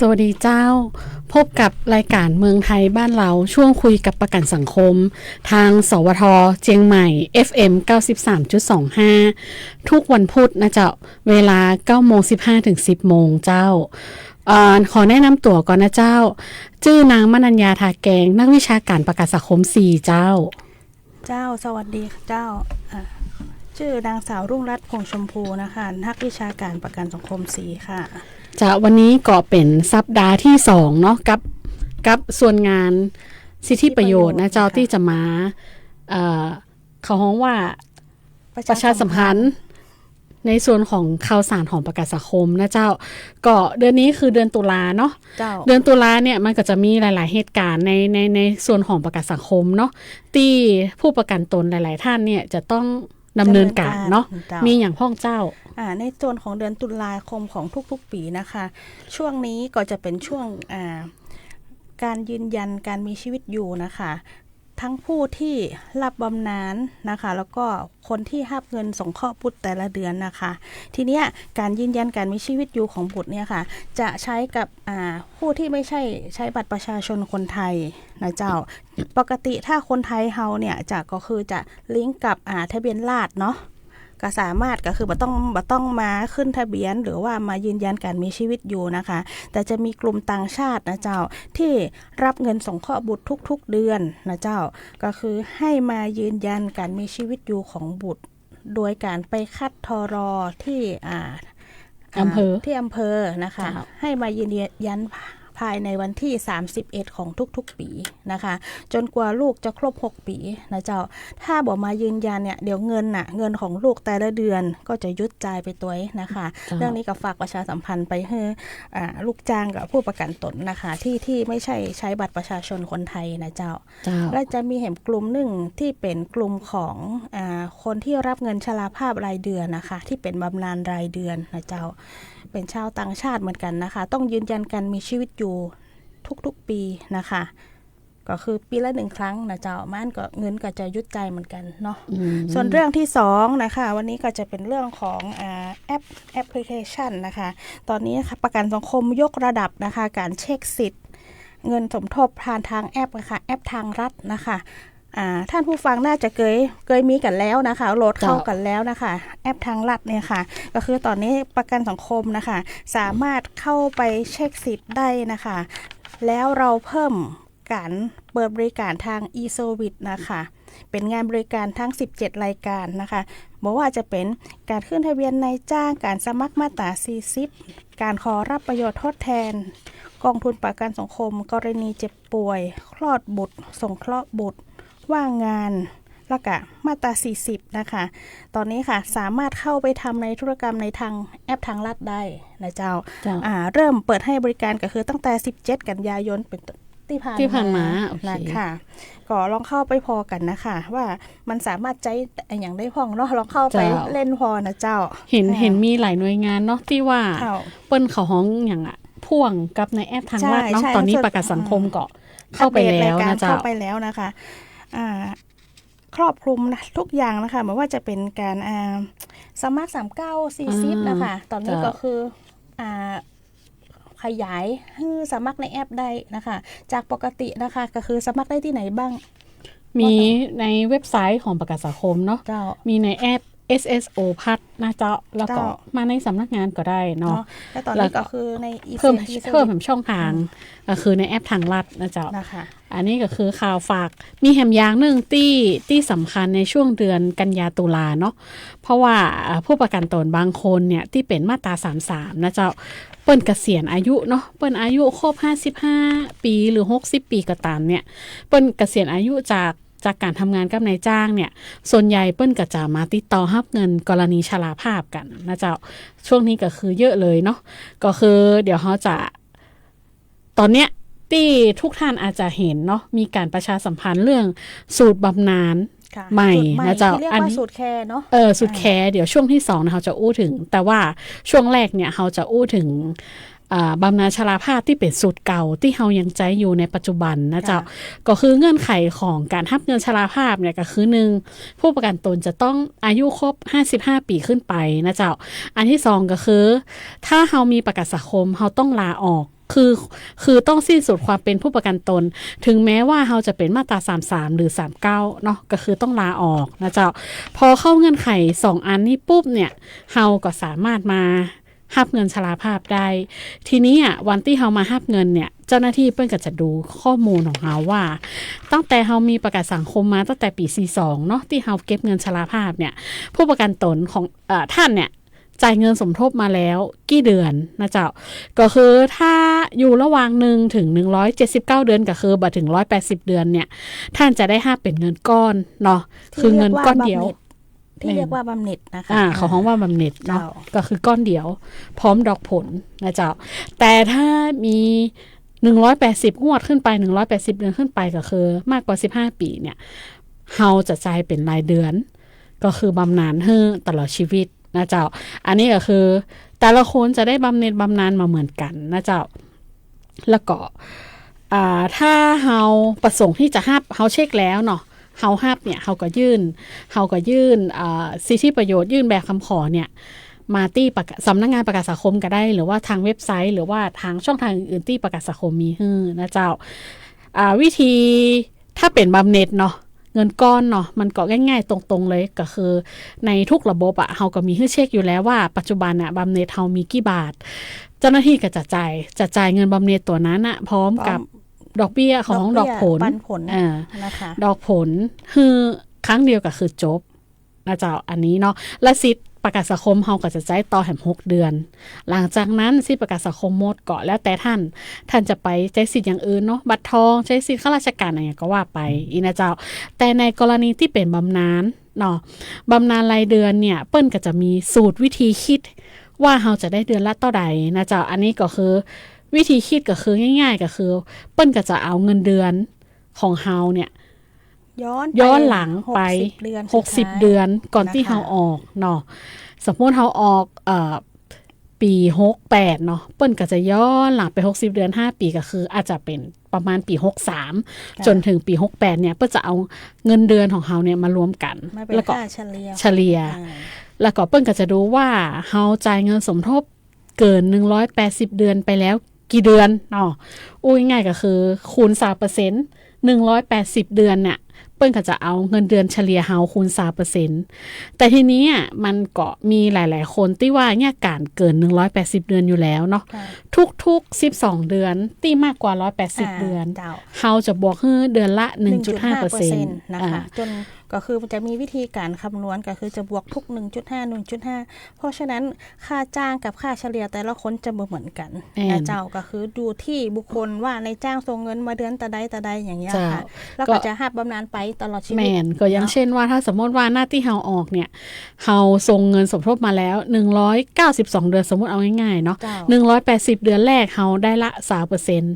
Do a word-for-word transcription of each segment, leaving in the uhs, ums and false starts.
สวัสดีเจ้า พบกับรายการเมืองไทยบ้านเรา ช่วงคุยกับประกันสังคม ทาง สวท เจียงใหม่ เอฟเอ็ม เก้าสิบสามจุดสองห้า ทุกวันพุธนะเจ้า เวลา เก้าโมงสิบห้า ถึง สิบโมงเจ้า เอ่อ ขอแนะนำตั๋วก่อนนะเจ้า จื้อนางมนัญญา ทาแกง นักวิชาการประกันสังคมสี่เจ้า เจ้า สวัสดีค่ะเจ้า อ่า จื้อนางสาวรุ่งรัตน์ พงษ์ชมพูนะคะ นักวิชาการประกันสังคมสี่ค่ะ เจ้า วันนี้ก็เป๋นสัปดาห์ตี้สองเนาะ กับ กับส่วนงานสิทธิประโยชน์นะเจ้า สิทธิประโยชน์ค่ะ ตี้จะมา เอ่อ เขาฮ้องว่า ประชาสัมพันธ์ ประชาสัมพันธ์ ในส่วนของข่าวสารของประกันสังคมนะเจ้า ก็เดือนนี้คือเดือนตุลาเนาะ เจ้า เดือนตุลาเนี่ยมันก็จะมีหลายๆ เหตุการณ์ใน ใน ในส่วนของประกันสังคมเนาะ ตี้ผู้ประกันตนหลายๆ ท่านเนี่ยจะต้องดำเนินการเนาะ ดำเนินการ เจ้า มีหยังพ่องเจ้า อ่า ในส่วนของเดือนตุลาคมของทุกๆ ปีนะคะ ช่วงนี้ก็จะเป็นช่วง อ่า การยืนยันการมีชีวิตอยู่นะคะ ทั้งผู้ที่รับบำนาญนะคะ แล้วก็คนที่ฮับเงินสงเคราะห์บุตรแต่ละเดือนนะคะ ทีเนี้ยการยืนยันการมีชีวิตอยู่ของบุตรเนี่ยค่ะ จะใช้กับ อ่า ผู้ที่ไม่ใช่ใช้บัตรประชาชนคนไทยนะเจ้า ปกติถ้าคนไทยเฮาเนี่ยจะ ก็คือจะลิงก์กับ อ่า ทะเบียนราษฎร์เนาะ ก็สามารถ ก็คือบ่ต้อง บ่ต้องมาขึ้นทะเบียน หรือว่ามายืนยันการมีชีวิตอยู่นะคะ แต่จะมีกลุ่มต่างชาตินะเจ้า ที่รับเงินสงเคราะห์บุตรทุกๆ เดือนนะเจ้า ก็คือให้มายืนยันการมีชีวิตอยู่ของบุตร โดยการไปคัด ทร ที่ อ่า อำเภอ อ่า ที่อำเภอนะคะ เจ้า ให้มายืนยันภายในวันที่สามสิบเอ็ดของทุกๆ ปีนะคะ จนกว่าลูกจะครบหกปีนะเจ้า ถ้าบ่มายืนยันเนี่ย เดี๋ยวเงินน่ะ เงินของลูกแต่ละเดือนก็จะหยุดจ่ายไปตวยนะคะ เจ้า เรื่องนี้ก็ฝากประชาสัมพันธ์ไปหื้อ อ่า ลูกจ้างกับผู้ประกันตนนะคะ ที่ ที่ไม่ใช่ใช้บัตรประชาชนคนไทยนะเจ้า เจ้า และจะมีแหมกลุ่มหนึ่งที่เป๋นกลุ่มของ อ่า คนที่รับเงินชราภาพรายเดือนนะคะ ที่เป๋นบำนาญรายเดือนนะเจ้า เป๋นชาวต่างชาติเหมือนกันนะคะ ต้องยืนยันการมีชีวิตอยู่ทุกๆ ปีนะคะ ก็คือปีละหนึ่งครั้งนะเจ้า มันก็เงินก็จะหยุดจ่ายเหมือนกันเนาะ อืม ส่วนเรื่องที่สองนะคะ วันนี้ก็จะเป็นเรื่องของ อ่า แอป แอปพลิเคชันนะคะ ตอนนี้นะคะ ประกันสังคมยกระดับนะคะ การเช็คสิทธิ์เงินสมทบผ่านทางแอปนะคะ แอปทางรัฐนะคะ อ่า ท่านผู้ฟังน่าจะเกย เกยมีกั๋นแล้วนะคะ โหลดเข้า เจ้า กั๋นแล้วนะคะ แอปทางรัฐเนี่ยค่ะ ก็คือตอนนี้ประกันสังคมนะคะ สามารถเข้าไปเช็คสิทธิ์ได้นะคะ แล้วเราเพิ่มการเปิดบริการทาง e-service นะคะ เป๋นงานบริการทั้งสิบเจ็ดรายการนะคะ บ่ว่าจะเป๋นการขึ้นทะเบียนนายจ้าง การสมัครมาตราสี่สิบ การขอรับประโยชน์ทดแทน กองทุนประกันสังคม กรณีเจ็บป่วย คลอดบุตร สงเคราะห์บุตร ว่างงาน แล้วก็มาตราสี่สิบนะคะ ตอนนี้ค่ะ สามารถเข้าไปทำในธุรกรรมในทางแอปทางรัฐได้นะเจ้า เจ้า อ่า เริ่มเปิดให้บริการก็คือตั้งแต่สิบเจ็ดกันยายนเป๋นต้น ตี้ผ่าน ตี้ผ่านมา มา โอเค นะคะ ก็ลองเข้าไปผ่อกั๋นนะคะ ว่ามันสามารถใจ๊อะหยังได้พ่องเนาะ ลองเข้าไป เจ้า เล่นผ่อนะเจ้า เห็น อ่า เห็นมีหลายหน่วยงานเนาะ ตี้ว่า เจ้า เปิ้นเขาฮ้องหยังอะ พ่วงกับในแอปทางรัฐเนาะ ใช่ ใช่ ตอนนี้ประกันสังคมก็เข้าไปแล้วนะเจ้า อัปเดตรายการเข้าไปแล้วนะคะ อ่า ครอบคลุมนะ ทุกอย่างนะคะ บ่ว่าจะเป๋นการ อ่า สมัครสามเก้าสี่สิบ อ่า นะคะ ตอนนี้ เจ้า ก็คือ อ่า ขยายหื้อสมัครในแอปได้นะคะ จากปกตินะคะ ก็คือสมัครได้ตี้ไหนบ้าง มีในเว็บไซต์ของประกันสังคมเนาะ เจ้า มีในแอป เอสเอสโอ พลัส นะเจ้า แล้วก็ เจ้า มาในสำนักงานก็ได้เนาะ เนาะ แล้วตอนนี้ แล้วก็ ก็คือใน เพิ่ม อีเซน เพิ่มช่องทาง อืม ก็คือในแอปทางรัฐนะเจ้า นะคะ อันนี้ก็คือข่าวฝาก มีแหมอย่างนึ่งตี้ ตี้สำคัญในช่วงเดือนกันยาตุลาเนาะ เพราะว่า เอ่อ ผู้ประกันตนบางคนเนี่ย ตี้เป๋นมาตราสามสามนะเจ้า เปิ้นเกษียณอายุเนาะ เปิ้นอายุครบห้าสิบห้าปี๋หรือหกสิบปี๋ก็ต๋ามเนี่ย เปิ้นเกษียณอายุจาก จากก๋านทำงานกับนายจ้างเนี่ย ส่วนใหญ่เปิ้นก็จะมาติดต่อฮับเงินกรณีชราภาพกั๋นนะเจ้า ช่วงนี้ก็คือเยอะเลยเนาะ ก็คือเดี๋ยวเฮาจะ ตอนเนี้ยตี้ทุกท่านอาจจะเห็นเนาะ มีก๋านประชาสัมพันธ์เรื่องสูตรบำนาญ ค่ะ ใหม่ สูตรใหม่ นะเจ้า ตี้เรียกว่า อันนี้ สูตรแคร์เนาะ เออ สูตรแคร์ อ่า เดี๋ยวช่วงที่สองเนี่ยเฮาจะอู้เถิง แต่ว่าช่วงแรกเนี่ยเฮาจะอู้เถิง อ่า บำนาญชราภาพตี้เป๋นสูตรเก่าตี้เฮายังใจ๊อยู่ในปัจจุบันนะเจ้า ค่ะ ก็คือเงื่อนไขของก๋านฮับเงินชราภาพเนี่ยก็คือ หนึ่ง ผู้ประกันตนจะต้องอายุครบห้าสิบห้าปี๋ขึ้นไปนะเจ้า อันที่สองก็คือ ถ้าเฮามีประกันสังคม เฮาต้องลาออก คือ คือต้องสิ้นสุดความเป๋นผู้ประกั๋นต๋น เถิงแม้ว่าเฮาจะเป๋นมาตราสามสามหรือสามเก้าเนาะ ก็คือต้องลาออกนะเจ้า พอเข้าเงื่อนไขสองอันนี้ปุ๊บเนี่ย เฮาก็สามารถมาฮับเงินชราภาพได้ ทีนี้อะ วันตี้เฮามาฮับเงินเนี่ย เจ้าหน้าตี้เปิ้นก็จะดูข้อมูลของเฮาว่า ตั้งแต่เฮามีประกั๋นสังคมมาตั้งแต่ปี๋สี่สองเนาะ ตี้เฮาเก็บเงินชราภาพเนี่ย ผู้ประกั๋นต๋นของ เอ่อ ต้านเนี่ย จ่ายเงินสมทบมาแล้วกี่เดือนนะเจ้า ก็คือถ้าอยู่ระหว่างหนึ่งถึงหนึ่งร้อยเจ็ดสิบเก้าเดือน ก็คือบ่เถิงร้อยแปดสิบเดือนเนี่ย ต้านจะได้ฮับเป๋นเงินก้อนเนาะ คือเงินก้อนเดียว ตี้เรียกว่าบำเหน็จ ตี้เรียกว่าบำเหน็จนะคะ อ่า เขาฮ้องว่าบำเหน็จเนาะ เจ้า ก็คือก้อนเดียว พร้อมดอกผลนะเจ้า แต่ถ้ามีหนึ่งร้อยแปดสิบงวดขึ้นไป หนึ่งร้อยแปดสิบเดือนขึ้นไป ก็คือมากกว่าสิบห้าปี๋เนี่ย เฮาจะจ่ายเป๋นรายเดือน ก็คือบำนาญหื้อตลอดชีวิตนะเจ้า อันนี้ก็คือแต่ละคนจะได้บำเหน็จบำนาญบ่เหมือนกั๋นนะเจ้า แล้วก็ อ่า ถ้าเฮาประสงค์ตี้จะฮับ เฮาเช็คแล้วเนาะ เฮาฮับเนี่ย เฮาก็ยื่น เฮาก็ยื่น อ่า สิทธิประโยชน์ ยื่นแบบคำขอเนี่ย มาตี้ประกาศ สำนักงานประกั๋นสังคมก็ได้ หรือว่าทางเว็บไซต์ หรือว่าทางช่องทางอื่นๆ ตี้ประกั๋นสังคมมีหื้อนะเจ้า อ่า วิธี ถ้าเป๋นบำเหน็จเนาะ เงินก้อนเนาะ มันก็ง่ายๆ ตรงๆ เลย ก็คือในทุกระบบอะ เฮาก็มีหื้อเช็คอยู่แล้วว่าปัจจุบันอะ บำเหน็จเฮามีกี่บาท เจ้าหน้าตี้ก็จะจ่าย จะจ่ายเงินบำเหน็จตั๋วนั้นอะ พร้อมกับ พร้อม ดอกเบี้ยของดอกเบี้ย ดอกผล ปันผล อ่า นะคะ ดอกผลหื้อครั้งเดียวก็คือจบ นะเจ้า อันนี้เนาะ และสิทธิ์ประกั๋นสังคมเฮาก็จะใจ๊ต่อแหมหกเดือน หลังจากนั้นสิทธิ์ประกั๋นสังคมหมดก็แล้วแต่ต้าน ต้านจะไปใจ๊สิทธิ์อย่างอื่นเนาะ บัตรทอง ใจ๊สิทธิ์ข้าราชก๋านอะหยังก็ว่าไปอี้นะเจ้า แต่ในกรณีตี้เป๋นบำนาญเนาะ บำนาญรายเดือนเนี่ย เปิ้นก็จะมีสูตรวิธีคิดว่าเฮาจะได้เดือนละเต้าใดนะเจ้า อันนี้ก็คือวิธีคิดก็คือง่ายๆ ก็คือ เปิ้นก็จะเอาเงินเดือนของเฮาเนี่ย ย้อนไป ย้อนหลังไป หกสิบเดือน หกสิบเดือนก่อนตี้เฮาออกเนาะ สมมุติเฮาออก เอ่อ ปี๋หกแปดเนาะ เปิ้นก็จะย้อนหลังไปหกสิบเดือน ห้าปี๋ ก็คืออาจจะเป๋นประมาณปี๋หกสาม เจ้า จ๋นเถิงปี๋หกแปดเนี่ย เปิ้นจะเอาเงินเดือนของเฮาเนี่ยมารวมกั๋น มาเป๋น แล้วก็ ค่าเฉลี่ย เฉลี่ย อ่า แล้วก็เปิ้นก็จะดูว่าเฮาจ่ายเงินสมทบ เกินหนึ่งร้อยแปดสิบเดือนไปแล้วกี่เดือนเนาะ อู้ง่ายๆ ก็คือคูณซาวเปอร์เซ็นต์ หนึ่งร้อยแปดสิบเดือนเนี่ย เปิ้นก็จะเอาเงินเดือนเฉลี่ยเฮาคูณซาวเปอร์เซ็นต์ แต่ทีนี้อะ มันก็มีหลายๆ คนตี้ว่าเยียะก๋านเกินหนึ่งร้อยแปดสิบเดือนอยู่แล้วเนาะ ค่ะ ทุกๆ สิบสองเดือนตี้มากกว่าร้อยแปดสิบ อ่า เดือน เจ้า เฮาจะบวกหื้อเดือนละ หนึ่งจุดห้าเปอร์เซ็นต์ หนึ่งจุดห้าเปอร์เซ็นต์ นะคะ อ่า จ๋น ก็คือมันจะมีวิธีก๋านคำนวณ ก็คือจะบวกทุก หนึ่งจุดห้า หนึ่งจุดห้า เพราะฉะนั้นค่าจ้างกับค่าเฉลี่ยแต่ละคนจะบ่เหมือนกั๋น แม่น นะเจ้า ก็คือดูตี้บุคคลว่านายจ้างส่งเงินมาเดือนเต้าใดเต้าใดอย่างเงี้ยค่ะ เจ้า แล้วก็ ก็จะฮับบำนาญไปตลอดชีวิต แม่น ก็อย่าง เนาะ เช่นว่าถ้าสมมุติว่าหน้าตี้เฮาออกเนี่ย เฮาส่งเงินสมทบมาแล้ว หนึ่งร้อยเก้าสิบสองเดือน สมมุติเอาง่ายๆ เนาะ เจ้า หนึ่งร้อยแปดสิบเดือนแรกเฮาได้ละ ซาวเปอร์เซ็นต์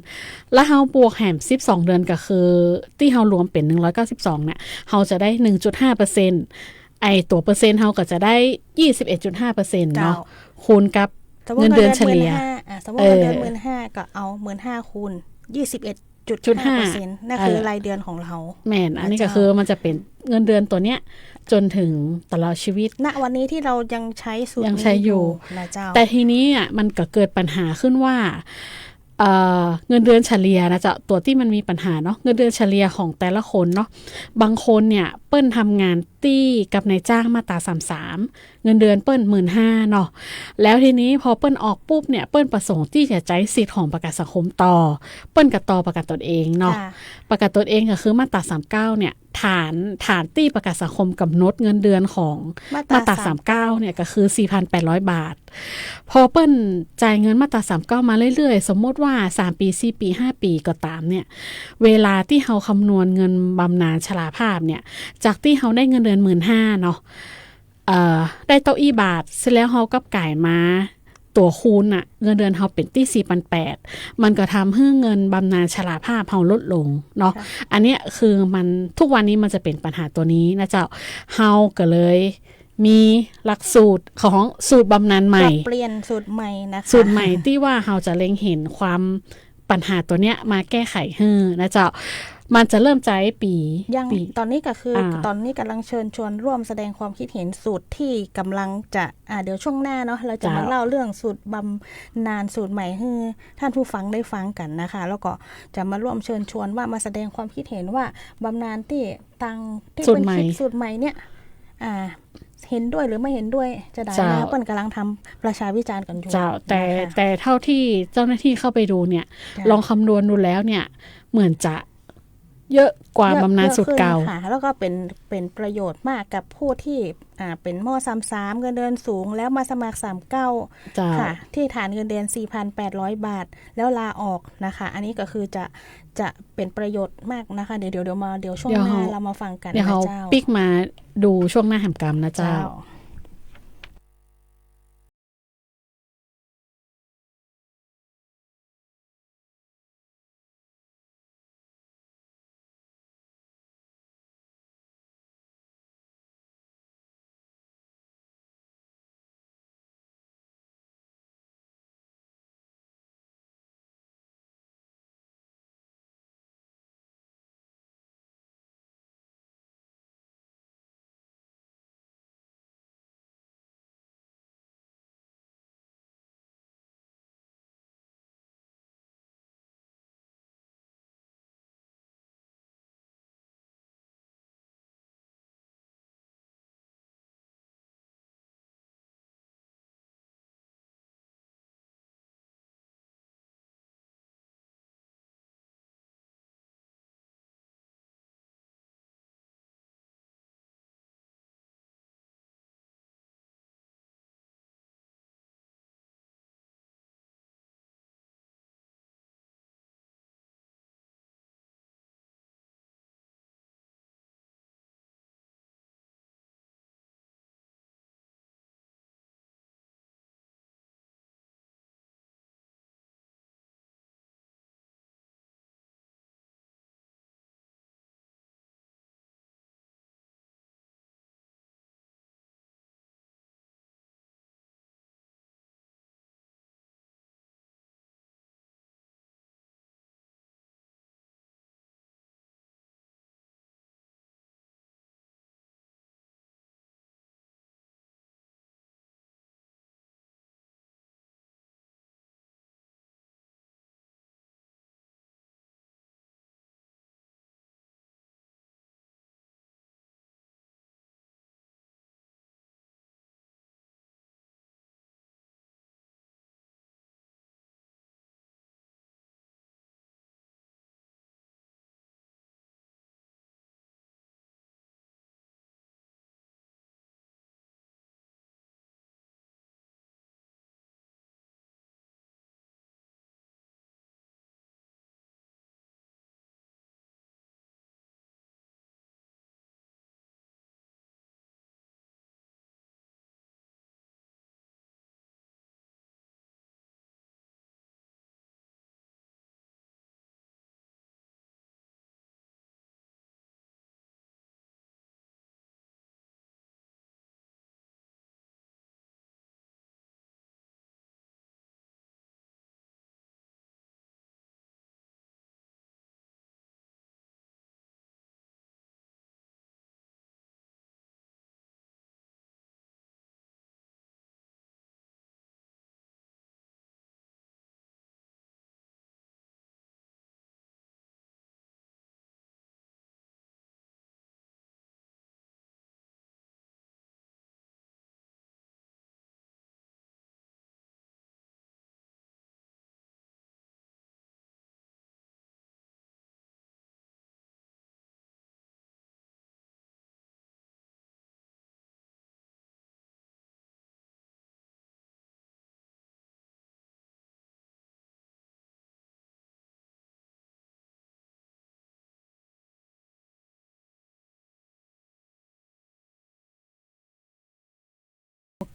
แล้วเฮาบวกแหมสิบสองเดือน ก็คือตี้เฮารวมเป๋น หนึ่งร้อยเก้าสิบสองเนี่ย เฮาจะได้ หนึ่งจุดห้าเปอร์เซ็นต์ ไอ้ตั๋วเปอร์เซ็นต์เฮาก็จะได้ ยี่สิบเอ็ดจุดห้าเปอร์เซ็นต์ เนาะ เจ้า คูณกับ สมมุติ เงินเดือนเฉลี่ย เงินเดือนหมื่นห้า อ่ะ สมมุติ เออ เงินเดือนหมื่นห้า ก็เอาหมื่นห้าคูณ ยี่สิบเอ็ดจุดห้าเปอร์เซ็นต์ จุดห้า นั่นคือ เออ รายเดือนของเฮา แม่น อันนี้ นะเจ้า ก็คือมันจะเป๋นเงินเดือนตั๋วเนี้ยจ๋นเถิงตลอดชีวิต ณ วันนี้ตี้เฮายังใจ๊สูตรนี้อยู่ ยังใจ๊อยู่ นะเจ้า แต่ทีนี้อะ มันก็เกิดปัญหาขึ้นว่า เอ่อ เงินเดือนเฉลี่ยนะเจ้า ตั๋วตี้มันมีปัญหาเนาะ เงินเดือนเฉลี่ยของแต่ละคนเนาะ บางคนเนี่ยเปิ้นทำงานตี้กับนายจ้างมาตราสามสาม เงินเดือนเปิ้นหมื่นห้าเนาะ แล้วทีนี้พอเปิ้นออกปุ๊บเนี่ย เปิ้นประสงค์ตี้จะใจ๊สิทธิ์ของประกันสังคมต่อ เปิ้นก็ต่อประกันตนเองเนาะ ค่ะ ประกันตนเองก็คือมาตราสามเก้าเนี่ย ฐาน ฐานตี้ประกันสังคมกำหนดเงินเดือนของมาตรา มาตราสามเก้า สามเก้าเนี่ยก็คือ สี่พันแปดร้อยบาท พอเปิ้นจ่ายเงินมาตราสามเก้ามาเรื่อยๆ สมมุติว่าสามปี๋ สี่ปี๋ ห้าปี๋ก็ต๋ามเนี่ย เวลาตี้เฮาคำนวณเงินบำนาญชราภาพเนี่ย จากตี้เฮาได้เงินเดือนหมื่นห้าเนาะ เอ่อ ได้เต้าอี้บาท เสร็จแล้วเฮากลับก๋ายมาตั๋วคูณน่ะ เงินเดือนเฮาเป๋นตี้สี่พันแปด มันก็ทำหื้อเงินบำนาญชราภาพเฮาลดลงเนาะ ค่ะ อันเนี้ยคือมัน ทุกวันนี้มันจะเป๋นปัญหาตั๋วนี้นะเจ้า เฮาก็เลย มีหลักสูตรของสูตรบำนาญใหม่ ปรับเปลี่ยนสูตรใหม่นะคะ สูตรใหม่ตี้ว่าเฮาจะเล็งเห็นความปัญหาตั๋วเนี้ยมาแก้ไขหื้อนะเจ้า มันจะเริ่มใจ๊ปี๋ ยัง ปี๋ ต๋อนนี้ก็คือ อ่า ต๋อนนี้ก่ำลังเชิญชวนร่วมแสดงความคิดเห็นสูตรตี้ก่ำลังจะ อ่า เดี๋ยวช่วงหน้าเนาะ เราจะมา เจ้า เล่าเรื่องสูตรบำนาญสูตรใหม่หื้อท่านผู้ฟังได้ฟังกั๋นนะคะ แล้วก็จะมาร่วมเชิญชวนว่ามาแสดงความคิดเห็นว่าบำนาญตี้ตาง ตี้ สูตรใหม่ เปิ้นคิดสูตรใหม่เนี่ย อ่า เห็นด้วยหรือไม่เห็นด้วยจะใด เจ้า นะ เปิ้นก่ำลังทำประชาวิจารณ์กั๋นอยู่ เจ้า แต่ นะคะ แต่เท่าตี้เจ้าหน้าตี้เข้าไปดูเนี่ย เจ้า ลองคำนวณดูแล้วเนี่ย เหมือนจะเยอะกว่า เยอะ บำนาญสูตรเก่า เยอะขึ้นค่ะ แล้วก็เป๋น เป๋นประโยชน์มากกับผู้ตี้ อ่า เป๋น ม.สามสาม เงินเดือนสูง แล้วมาสมัคร สามเก้า เจ้า ค่ะ ตี้ฐานเงินเดือน สี่พันแปดร้อย บาท แล้วลาออกนะคะ อันนี้ก็คือจะ จะเป๋นประโยชน์มากนะคะ เดี๋ยว เดี๋ยว เดี๋ยวมา เดี๋ยวช่วงหน้า เดี๋ยวเฮา เรามาฟังกั๋น เดี๋ยวเฮา นะเจ้า ปิ๊กมาดูช่วงหน้าแหมกำนะเจ้า เจ้า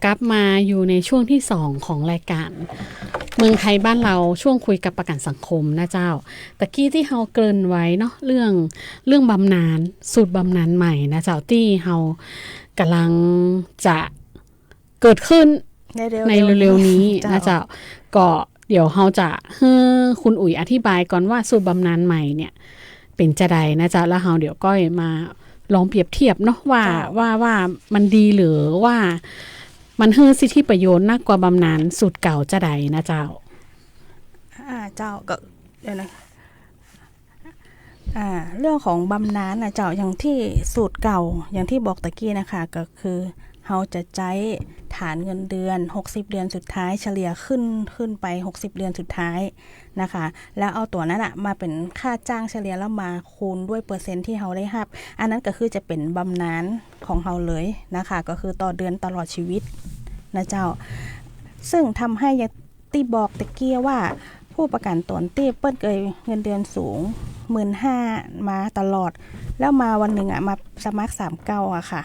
กลับมาอยู่ในช่วงที่สองของรายการเมืองไทยบ้านเรา ช่วงคุยกับประกันสังคมนะเจ้า ตะกี้ตี้เฮาเกริ่นไว้เนาะ เรื่อง เรื่องบำนาญ สูตรบำนาญใหม่นะเจ้า ตี้เฮาก่ำลังจะ เกิดขึ้นในเร็วๆ ในเร็วๆ นี้ นี้ เจ้า นะเจ้า ก็เดี๋ยวเฮาจะหื้อคุณอุ๋ยอธิบายก่อนว่าสูตรบำนาญใหม่เนี่ย เป๋นจาใดนะเจ้า แล้วเฮาเดี๋ยวก็มาลองเปรียบเทียบเนาะว่า เจ้า ว่า ว่ามันดีหรือว่ามันหื้อสิทธิประโยชน์นักกว่าบำนาญสูตรเก่าจาใดนะเจ้า อ่า เจ้า ก็ เดี๋ยวนะ อ่า เรื่องของบำนาญนะเจ้า อย่างตี้สูตรเก่า อย่างตี้บอกตะกี้นะคะ ก็คือเฮาจะใจ๊ฐานเงินเดือนหกสิบเดือนสุดท้าย เฉลี่ยขึ้น ขึ้นไปหกสิบเดือนสุดท้ายนะคะ แล้วเอาตั๋วนั้นน่ะมาเป๋นค่าจ้างเฉลี่ย แล้วมาคูณด้วยเปอร์เซ็นต์ตี้เฮาได้ฮับ อันนั้นก็คือจะเป๋นบำนาญของเฮาเลยนะคะ ก็คือต่อเดือนตลอดชีวิตนะเจ้า ซึ่งทำหื้อ ตี้บอกตะกี้ว่า ผู้ประกันตนตี้เปิ้นเกยเงินเดือนสูง หมื่นห้า มาตลอด แล้วมาวันนึ่งอะ มาสมัครสามเก้าอะค่ะ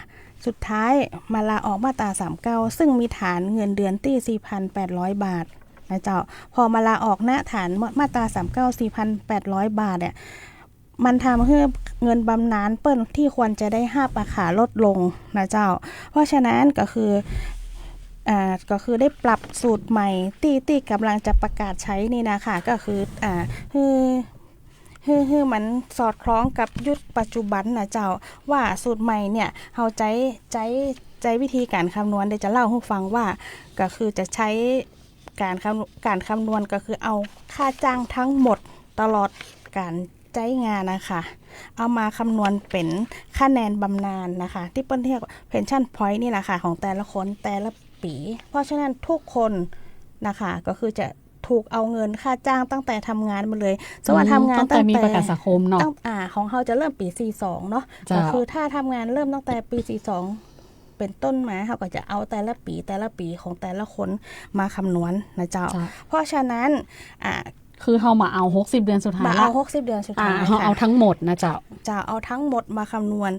สุดท้ายมาลาออกมาตราสามเก้า ซึ่งมีฐานเงินเดือนตี้สี่พันแปดร้อยบาทนะเจ้า พอมาลาออกณฐานมาตราสามเก้า สี่พันแปดร้อยบาทเนี่ย มันทำหื้อเงินบำนาญเปิ้นตี้ควรจะได้ฮับอะค่ะ ลดลงนะเจ้า เพราะฉะนั้นก็คือ อ่า ก็คือได้ปรับสูตรใหม่ตี้ ตี้กำลังจะประกาศใจ๊นี่นะคะ ก็คือ อ่า หื้อ หื้อ หื้อมันสอดคล้องกับยุคปัจจุบันนะเจ้า ว่าสูตรใหม่เนี่ย เฮาใจ๊ ใจ๊ ใจ๊วิธีก๋านคำนวณ เดี๋ยวจะเล่าหื้อฟังว่า ก็คือจะใจ๊ก๋านคำ ก๋านคำนวณก็คือเอาค่าจ้างทั้งหมดตลอดก๋าน ใจ๊งานนะคะ เอามาคำนวณเป๋นคะแนนบำนาญนะคะ ตี้เปิ้นเรียกว่า pension point นี่แหละค่ะ ของแต่ละคนแต่ละปี๋ เพราะฉะนั้นทุกคนนะคะ ก็คือจะถูกเอาเงินค่าจ้างตั้งแต่ทำงานมาเลย สมมุติว่า อืม ทำงาน ตั้งแต่ ตั้งแต่ มีประกันสังคมเนาะ ตั้ง อ่า ของเฮาจะเริ่มปี๋สี่สองเนาะ เจ้า ก็คือถ้าทำงานเริ่มตั้งแต่ปี๋สี่สอง เป๋นต้นมา เฮาก็จะเอาแต่ละปี๋ แต่ละปี๋ของแต่ละคนมาคำนวณนะเจ้า เจ้า เพราะฉะนั้น อ่า คือเฮามาเอาหกสิบเดือนสุดท้าย มาเอา ละ หกสิบเดือนสุดท้าย อ่า เฮา ค่ะ เอาทั้งหมดนะเจ้า จะเอาทั้งหมดมาคำนวณ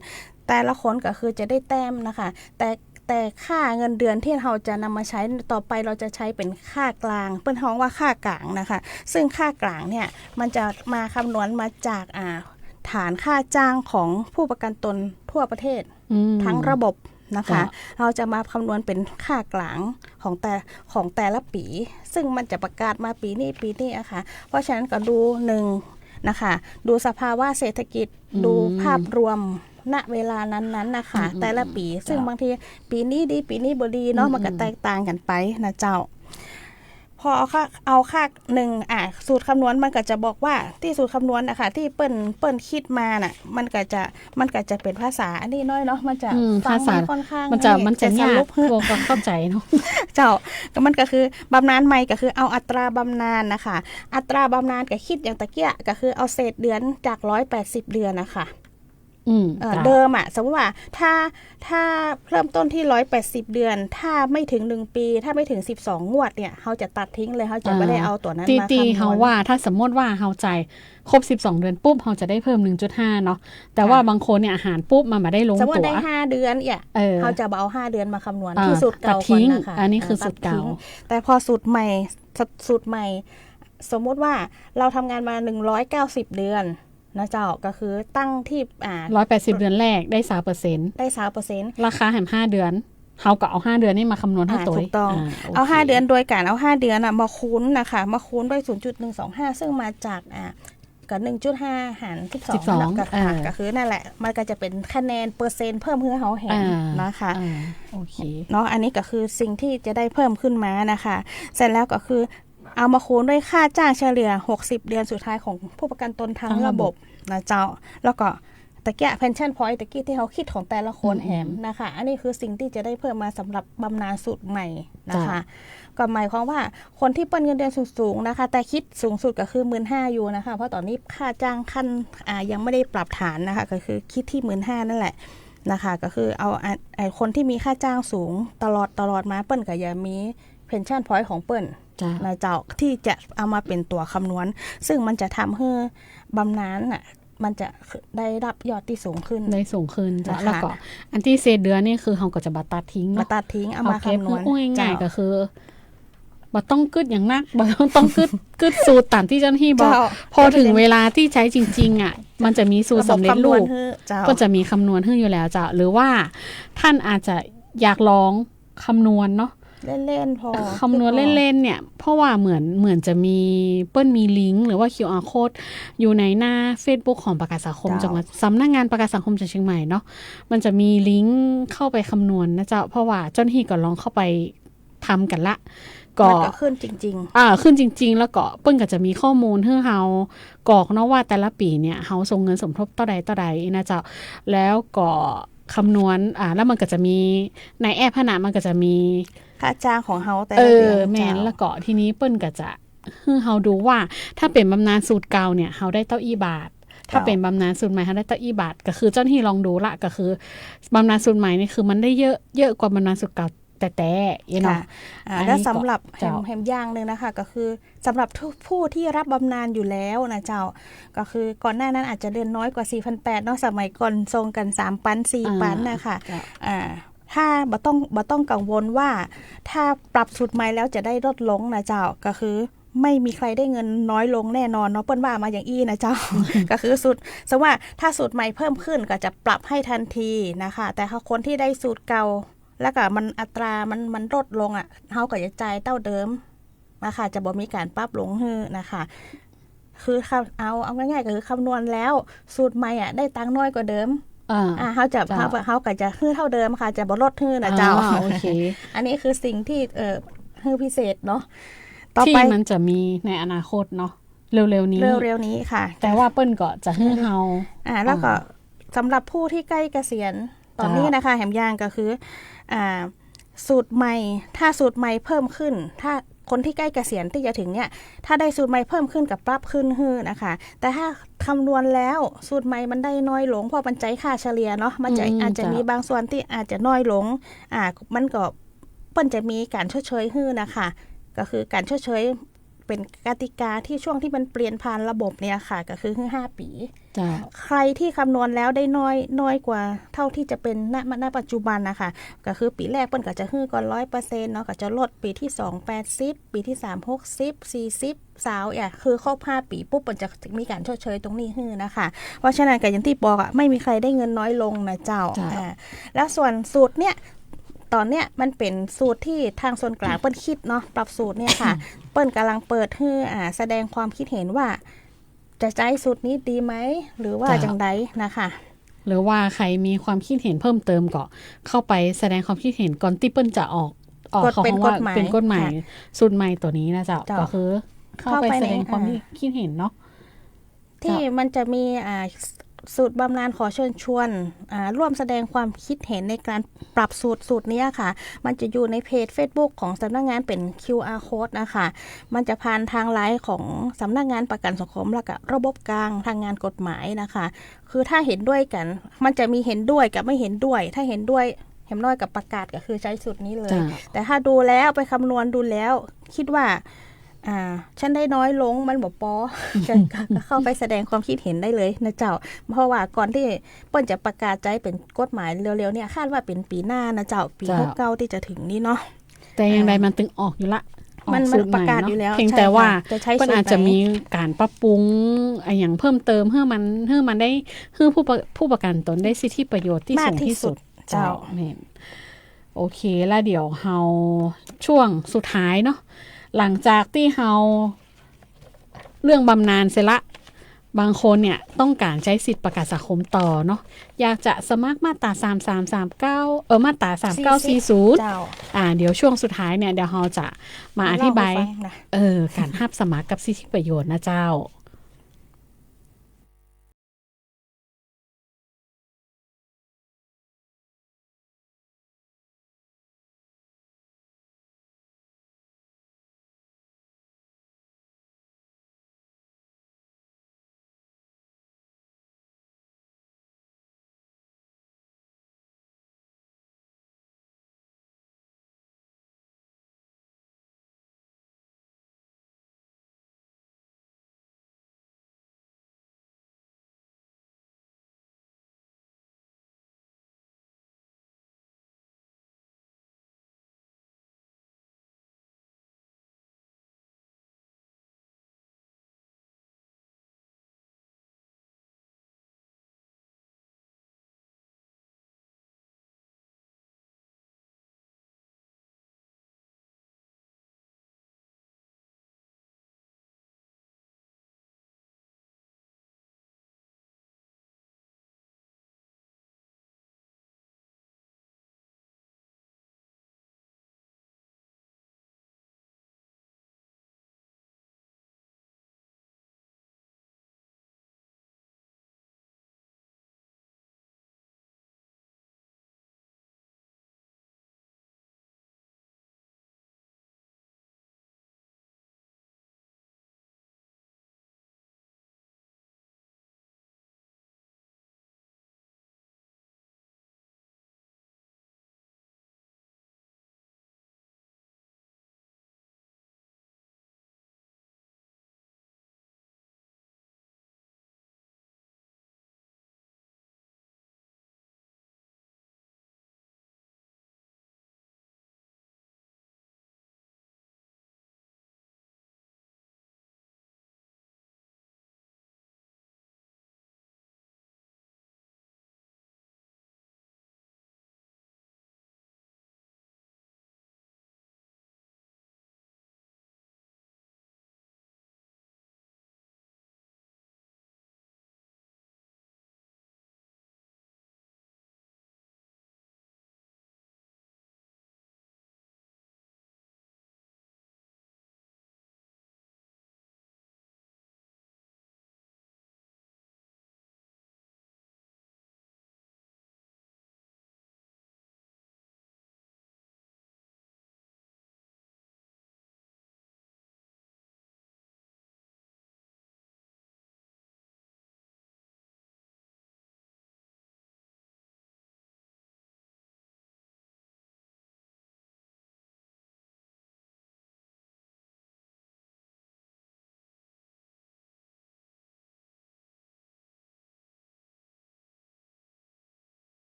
แต่ละคนก็คือจะได้แต้มนะคะ แต่ แต่ค่าเงินเดือนตี้เฮาจะนำมาใจ๊ต่อไป เฮาจะใจ๊เป๋นค่ากลาง เปิ้นฮ้องว่าค่ากลางนะคะ ซึ่งค่ากลางเนี่ย มันจะมาคำนวณมาจาก อ่า ฐานค่าจ้างของผู้ประกันตนทั่วประเทศ อืม ทั้งระบบนะคะ เจ้า เฮาจะมาคำนวณเป๋นค่ากลางของแต่ ของแต่ละปี๋ ซึ่งมันจะประกาศมาปี๋นี้ ปี๋นี้อะค่ะ เพราะฉะนั้นก็ดูหนึ่งนะคะ ดูสภาวะเศรษฐกิจ อืม ดูภาพรวม ณ เวลานั้นๆ นะคะ อืม แต่ละปี๋ เจ้า ซึ่งบางทีปี๋นี้ดี ปี๋นี้บ่ดีเนาะ อืม มันก็แตกต่างกั๋นไปนะเจ้า พอเอาค่า เอาค่าหนึ่ง อ่ะ สูตรคำนวณมันก็จะบอกว่า ตี้สูตรคำนวณน่ะค่ะ ตี้เปิ้น เปิ้นคิดมาน่ะ มันก็จะ มันก็จะเป๋นภาษาอันนี้น้อยเนาะ มันจะ อืม ฟัง ภาษา มันค่อนข้าง มันจะ นี่ มันจะ จะสรุป ยาก หื้อ พวกก็เข้าใจ๋เนาะ เจ้า ก็มันก็คือบำนาญใหม่ก็คือเอาอัตราบำนาญน่ะค่ะ อัตราบำนาญก็คิดอย่างตะเกียะ ก็คือเอาเศษเดือนจากร้อยแปดสิบเดือนน่ะค่ะ อืม เอ่อ เจ้า เดิมอะ สมมุติว่าถ้า ถ้าเริ่มต้นตี้ร้อยแปดสิบเดือน ถ้าไม่ถึงหนึ่งปี๋ ถ้าไม่ถึงสิบสองงวดเนี่ย เฮาจะตัดทิ้งเลย เฮาจะบ่ได้เอาตั๋วนั้น อ่า ตี้ มาคำนวณ ตี้เฮาว่า ถ้าสมมุติว่าเฮาจ่ายครบสิบสองเดือนปุ๊บ เฮาจะได้เพิ่มหนึ่งจุดห้าเนาะ แต่ว่า ค่ะ บางคนเนี่ย หารปุ๊บ มันบ่ได้ลงตั๋ว สมมุติได้ห้าเดือนเนี่ย เออ เฮาจะบ่เอาห้าเดือนมาคำนวณ อ่า ตี้สูตรเก่า ตัดทิ้ง ก่อนน่ะค่ะ อันนี้คือ อ่า สูตรเก่า ตัดทิ้ง แต่พอสูตรใหม่ ส- สูตรใหม่ สมมุติว่าเฮาทำงานมาหนึ่งร้อยเก้าสิบเดือน นะเจ้า ก็คือตั้งตี้ อ่า ร้อยแปดสิบเดือนแรกได้ซาวเปอร์เซ็นต์ ได้ซาวเปอร์เซ็นต์ ราคาแหมห้าเดือน เฮาก็เอาห้าเดือนนี่มาคำนวณหื้อ อ่า ตวย ถูกต้อง อ่า โอเค เอาห้าเดือน โดยก๋านเอาห้าเดือนน่ะมาคูณน่ะค่ะ มาคูณด้วยศูนย์จุดหนึ่งสองห้า ซึ่งมาจาก อ่า ก็หนึ่งจุดห้าหารสิบสอง สิบสอง แล้วก็ เออ ก็คือนั่นแหละ มันก็จะเป๋นคะแนนเปอร์เซ็นต์เพิ่มหื้อเฮาแหม อ่า นะคะ อ่า โอเค เนาะ อันนี้ก็คือสิ่งตี้จะได้เพิ่มขึ้นมานะคะ เสร็จแล้วก็คือ เอามาคูณด้วยค่าจ้างเฉลี่ยหกสิบเดือนสุดท้ายของผู้ประกันตนทั้งระบบ ทั้งระบบนะเจ้า แล้วก็ตะเกียะ pension point ตะกี้ตี้เฮาคิดของแต่ละคน อืม แหมนะคะ อันนี้คือสิ่งตี้จะได้เพิ่มมาสำหรับบำนาญสูตรใหม่นะคะ เจ้า ก็หมายความว่าคนตี้เปิ้นเงินเดือนสูงๆ นะคะ แต่คิดสูงสุดก็คือหมื่นห้าอยู่นะคะ เพราะต๋อนนี้ค่าจ้างขั้น อ่า ยังไม่ได้ปรับฐานนะคะ ก็คือคิดตี้หมื่นห้านั่นแหละนะคะ ก็คือเอา อ่ะ ไอ้คนตี้มีค่าจ้างสูงตลอด ตลอดมา เปิ้นก็จะมี pension point ของเปิ้น เจ้า นะเจ้า ตี้จะเอามาเป๋นตั๋วคำนวณ ซึ่งมันจะทำหื้อบำนาญน่ะ มันจะได้ฮับยอดตี้สูงขึ้น ได้สูงขึ้นเจ้า นะคะ แล้วก็อันตี้เศษเดือนนี่คือเฮาก็จะบ่ตัดทิ้งเนาะ บ่ตัดทิ้ง เอามาคำนวณ เอาเก็บ พูดง่ายๆ เจ้า ก็คือ บ่ต้องกึ๊ดอย่างนัก บ่ต้องกึ๊ด กึ๊ดสูตรต๋ามตี้เจ้าหน้าตี้บอก เจ้า พอถึงเวลาตี้ใจ๊จริงๆ อ่ะ มันจะมีสูตรสำเร็จรูป ระบบคำนวณหื้อ เจ้า ก็จะมีคำนวณหื้ออยู่แล้วเจ้า หรือว่าต้านอาจจะอยากลอง คำนวณเนาะ เล่นๆ พอ คำนวณเล่นๆ เนี่ย เพราะว่าเหมือน เหมือนจะมี เปิ้นมีลิงก์หรือว่า QR code อยู่ในหน้าเฟซบุ๊กของประกันสังคม เจ้า จังหวัด สำนักงานประกันสังคมจังหวัดเชียงใหม่เนาะ มันจะมีลิงก์เข้าไปคำนวณนะเจ้า เพราะว่าเจ้าหน้าที่ก็ลองเข้าไปทำกั๋นละ ก็ มันก็ขึ้นจริงๆ อ่า ขึ้นจริงๆ แล้วก็เปิ้นก็จะมีข้อมูลหื้อเฮากรอกเนาะว่าแต่ละปี๋เนี่ย เฮาส่งเงินสมทบเต้าใดเต้าใดนะเจ้า แล้วก็คำนวณ อ่า แล้วมันก็จะมีในแอปหั้นน่ะ มันก็จะมี ค่าจ้างของเฮาแต่ละเดือน เออ แม่น เจ้า แล้วก็ทีนี้เปิ้นก็จะหื้อเฮาดูว่า ถ้าเป๋นบำนาญสูตรเก่าเนี่ย เฮาได้เต้าอี้บาท ถ้า เจ้า เป๋นบำนาญสูตรใหม่ เฮาได้เต้าอี้บาท ก็คือเจ้าหน้าที่ลองดูละ ก็คือบำนาญสูตรใหม่นี่คือมันได้เยอะ เยอะกว่าบำนาญสูตรเก่าแต๊ๆ เนาะ ค่ะ อ่า อันนี้ก็ แล้วสำหรับ เจ้า แหม แหมอย่างนึ่งนะคะ ก็คือสำหรับผู้ ผู้ที่รับบำนาญอยู่แล้วนะเจ้า ก็คือก่อนหน้านั้นอาจจะเดือนน้อยกว่า สี่พันแปด เนาะ สมัยก่อนส่งกั๋น สามปัน สี่ปัน อ่า นะคะ เจ้า อ่า ถ้าบ่ต้อง บ่ต้องกังวลว่า ถ้าปรับสูตรใหม่แล้วจะได้ลดลงนะเจ้า ก็คือไม่มีใครได้เงินน้อยลงแน่นอนเนาะ เปิ้นว่ามาอย่างอี้นะเจ้า ก็คือสูตร สมมุติว่าถ้าสูตรใหม่เพิ่มขึ้นก็จะปรับให้ทันทีนะคะ แต่ถ้าคนที่ได้สูตรเก่า แล้วก็มันอัตรามัน มันลดลงอะ เฮาก็จะจ่ายเต้าเดิมนะคะ จะบ่มีก๋านปรับลงหื้อนะคะ คือคำ เอา เอาง่ายๆ ก็คือคำนวณแล้ว สูตรใหม่อะ ได้ตังค์น้อยกว่าเดิม อ่า อ่า เฮาจะ เจ้า เฮา เฮาก็จะหื้อเท่าเดิมค่ะ จะบ่ลดหื้อนะเจ้า อ่า โอเค อันนี้คือสิ่งที่ เอ่อ หื้อพิเศษเนาะ ต่อไป ที่มันจะมีในอนาคตเนาะ เร็วๆ นี้ เร็วๆ นี้ค่ะ แต่ว่าเปิ้นก็จะหื้อเฮา อ่า แล้วก็ อ่า สำหรับผู้ที่ใก้เกษียณต๋อนนี้นะคะ เจ้า แหมอย่างก็คือ อ่า สูตรใหม่ ถ้าสูตรใหม่เพิ่มขึ้น ถ้าคนที่ใก้เกษียณตี้จะถึงเนี่ย ถ้าได้สูตรใหม่เพิ่มขึ้นก็ปรับขึ้นหื้อนะคะ แต่ถ้าคำนวณแล้วสูตรใหม่มันได้น้อยลง เพราะมันใจ๊ค่าเฉลี่ยเนาะ มันจะ อืม อาจจะ เจ้า มีบางส่วนตี้อาจจะน้อยลง อ่า มันก็ เปิ้นจะมีก๋านชดเชยหื้อนะคะ ก็คือก๋านชดเชย เป๋นกติกาตี้ช่วงตี้มันเปลี่ยนผ่านระบบเนี่ยค่ะ ก็คือหื้อห้าปี๋ เจ้า ใครตี้คำนวณแล้วได้น้อย น้อยกว่าเท่าตี้จะเป๋น ณ ณ ปัจจุบันนะคะ ก็คือปี๋แรกเปิ้นก็จะหื้อก่อน ร้อยเปอร์เซ็นต์ เนาะ ก็จะลดปี๋ตี้สอง แปดสิบ ปี๋ตี้สาม หกสิบ สี่สิบ ซาว อ่ะ คือครบห้าปี๋ปุ๊บ เปิ้นจะมีก๋านชดเชยตรงนี้หื้อนะคะ เพราะฉะนั้นก็อย่างตี้บอกอะ ไม่มีใครได้เงินน้อยลงนะเจ้า เจ้า อ่า แล้วส่วนสูตรเนี่ย ต๋อนเนี้ยมันเป๋นสูตรตี้ทางส่วนกลางเปิ้นคิดเนาะ ปรับสูตรเนี่ยค่ะ เปิ้นก่ำลังเปิดหื้อ อ่า แสดงความคิดเห็นว่าจะใจ๊สูตรนี้ดีไหม หรือว่า เจ้า จั่งใดนะคะ หรือว่าใครมีความคิดเห็นเพิ่มเติมก็เข้าไปแสดงความคิดเห็นก่อนตี้เปิ้นจะออก ออก กฎ เขาฮ้องว่าเป๋นกฎหมาย เป๋นกฎหมาย ค่ะ สูตรใหม่ตั๋วนี้นะเจ้า เจ้า ก็คือเข้าไป เข้าไปใน แสดงความ อ่า คิดเห็นเนาะ ตี้ เจ้า มันจะมี อ่า สูตรบำนาญขอเชิญชวน อ่า ร่วมแสดงความคิดเห็นในการปรับสูตร สูตรเนี้ยค่ะ มันจะอยู่ในเพจเฟซบุ๊กของสำนักงานเป๋น QR code นะคะ มันจะผ่านทางไลน์ของสำนักงานประกันสังคม แล้วก็ระบบกลางทางงานกฎหมายนะคะ คือถ้าเห็นด้วยกั๋น มันจะมีเห็นด้วยกับไม่เห็นด้วย ถ้าเห็นด้วย แหมน้อยก็ประกาศก็คือใจ๊สูตรนี้เลย เจ้า แต่ถ้าดูแล้วไปคำนวณดูแล้ว คิดว่า อ่า ฉันได้น้อยลง มันบ่ปอ ก็ ก็ ก็เข้าไปแสดงความคิดเห็นได้เลยนะเจ้า เพราะว่าก่อนตี้เปิ้นจะประกาศใจ๊เป๋นกฎหมายเร็วๆ เนี่ย คาดว่าเป๋นปี๋หน้านะเจ้า ปี๋ เจ้า หกเก้าตี้จะถึงนี้เนาะ แต่อย่างใด อ่า มันตึงออกอยู่ละ มัน ออกสูตรใหม่ มันประกาศอยู่แล้ว เนาะ เพียงแต่ว่า ใช่ค่ะ จะใจ๊สูตรไหน เปิ้นอาจจะมีก๋านปรับปรุงอะหยังเพิ่มเติม หื้อมัน หื้อมันได้ หื้อผู้ประ ผู้ประกันตนได้สิทธิประโยชน์ตี้สูงตี้สุด มากตี้สุด เจ้า เจ้า แม่น โอเค แล้วเดี๋ยวเฮาช่วงสุดท้ายเนาะ หลังจากตี้เฮาเรื่องบำนาญเสร็จละ บางคนเนี่ยต้องก๋านใจ๊สิทธิ์ประกันสังคมต่อเนาะ อยากจะสมัครมาตรา สามสามสามเก้า เออ มาตรา สามเก้าสี่ศูนย์ เจ้า อ่า เดี๋ยวช่วงสุดท้ายเนี่ย เดี๋ยวเฮาจะมาอธิบาย มาเล่าให้ฟังนะ เออ ก๋านฮับสมัครกับสิทธิประโยชน์นะเจ้า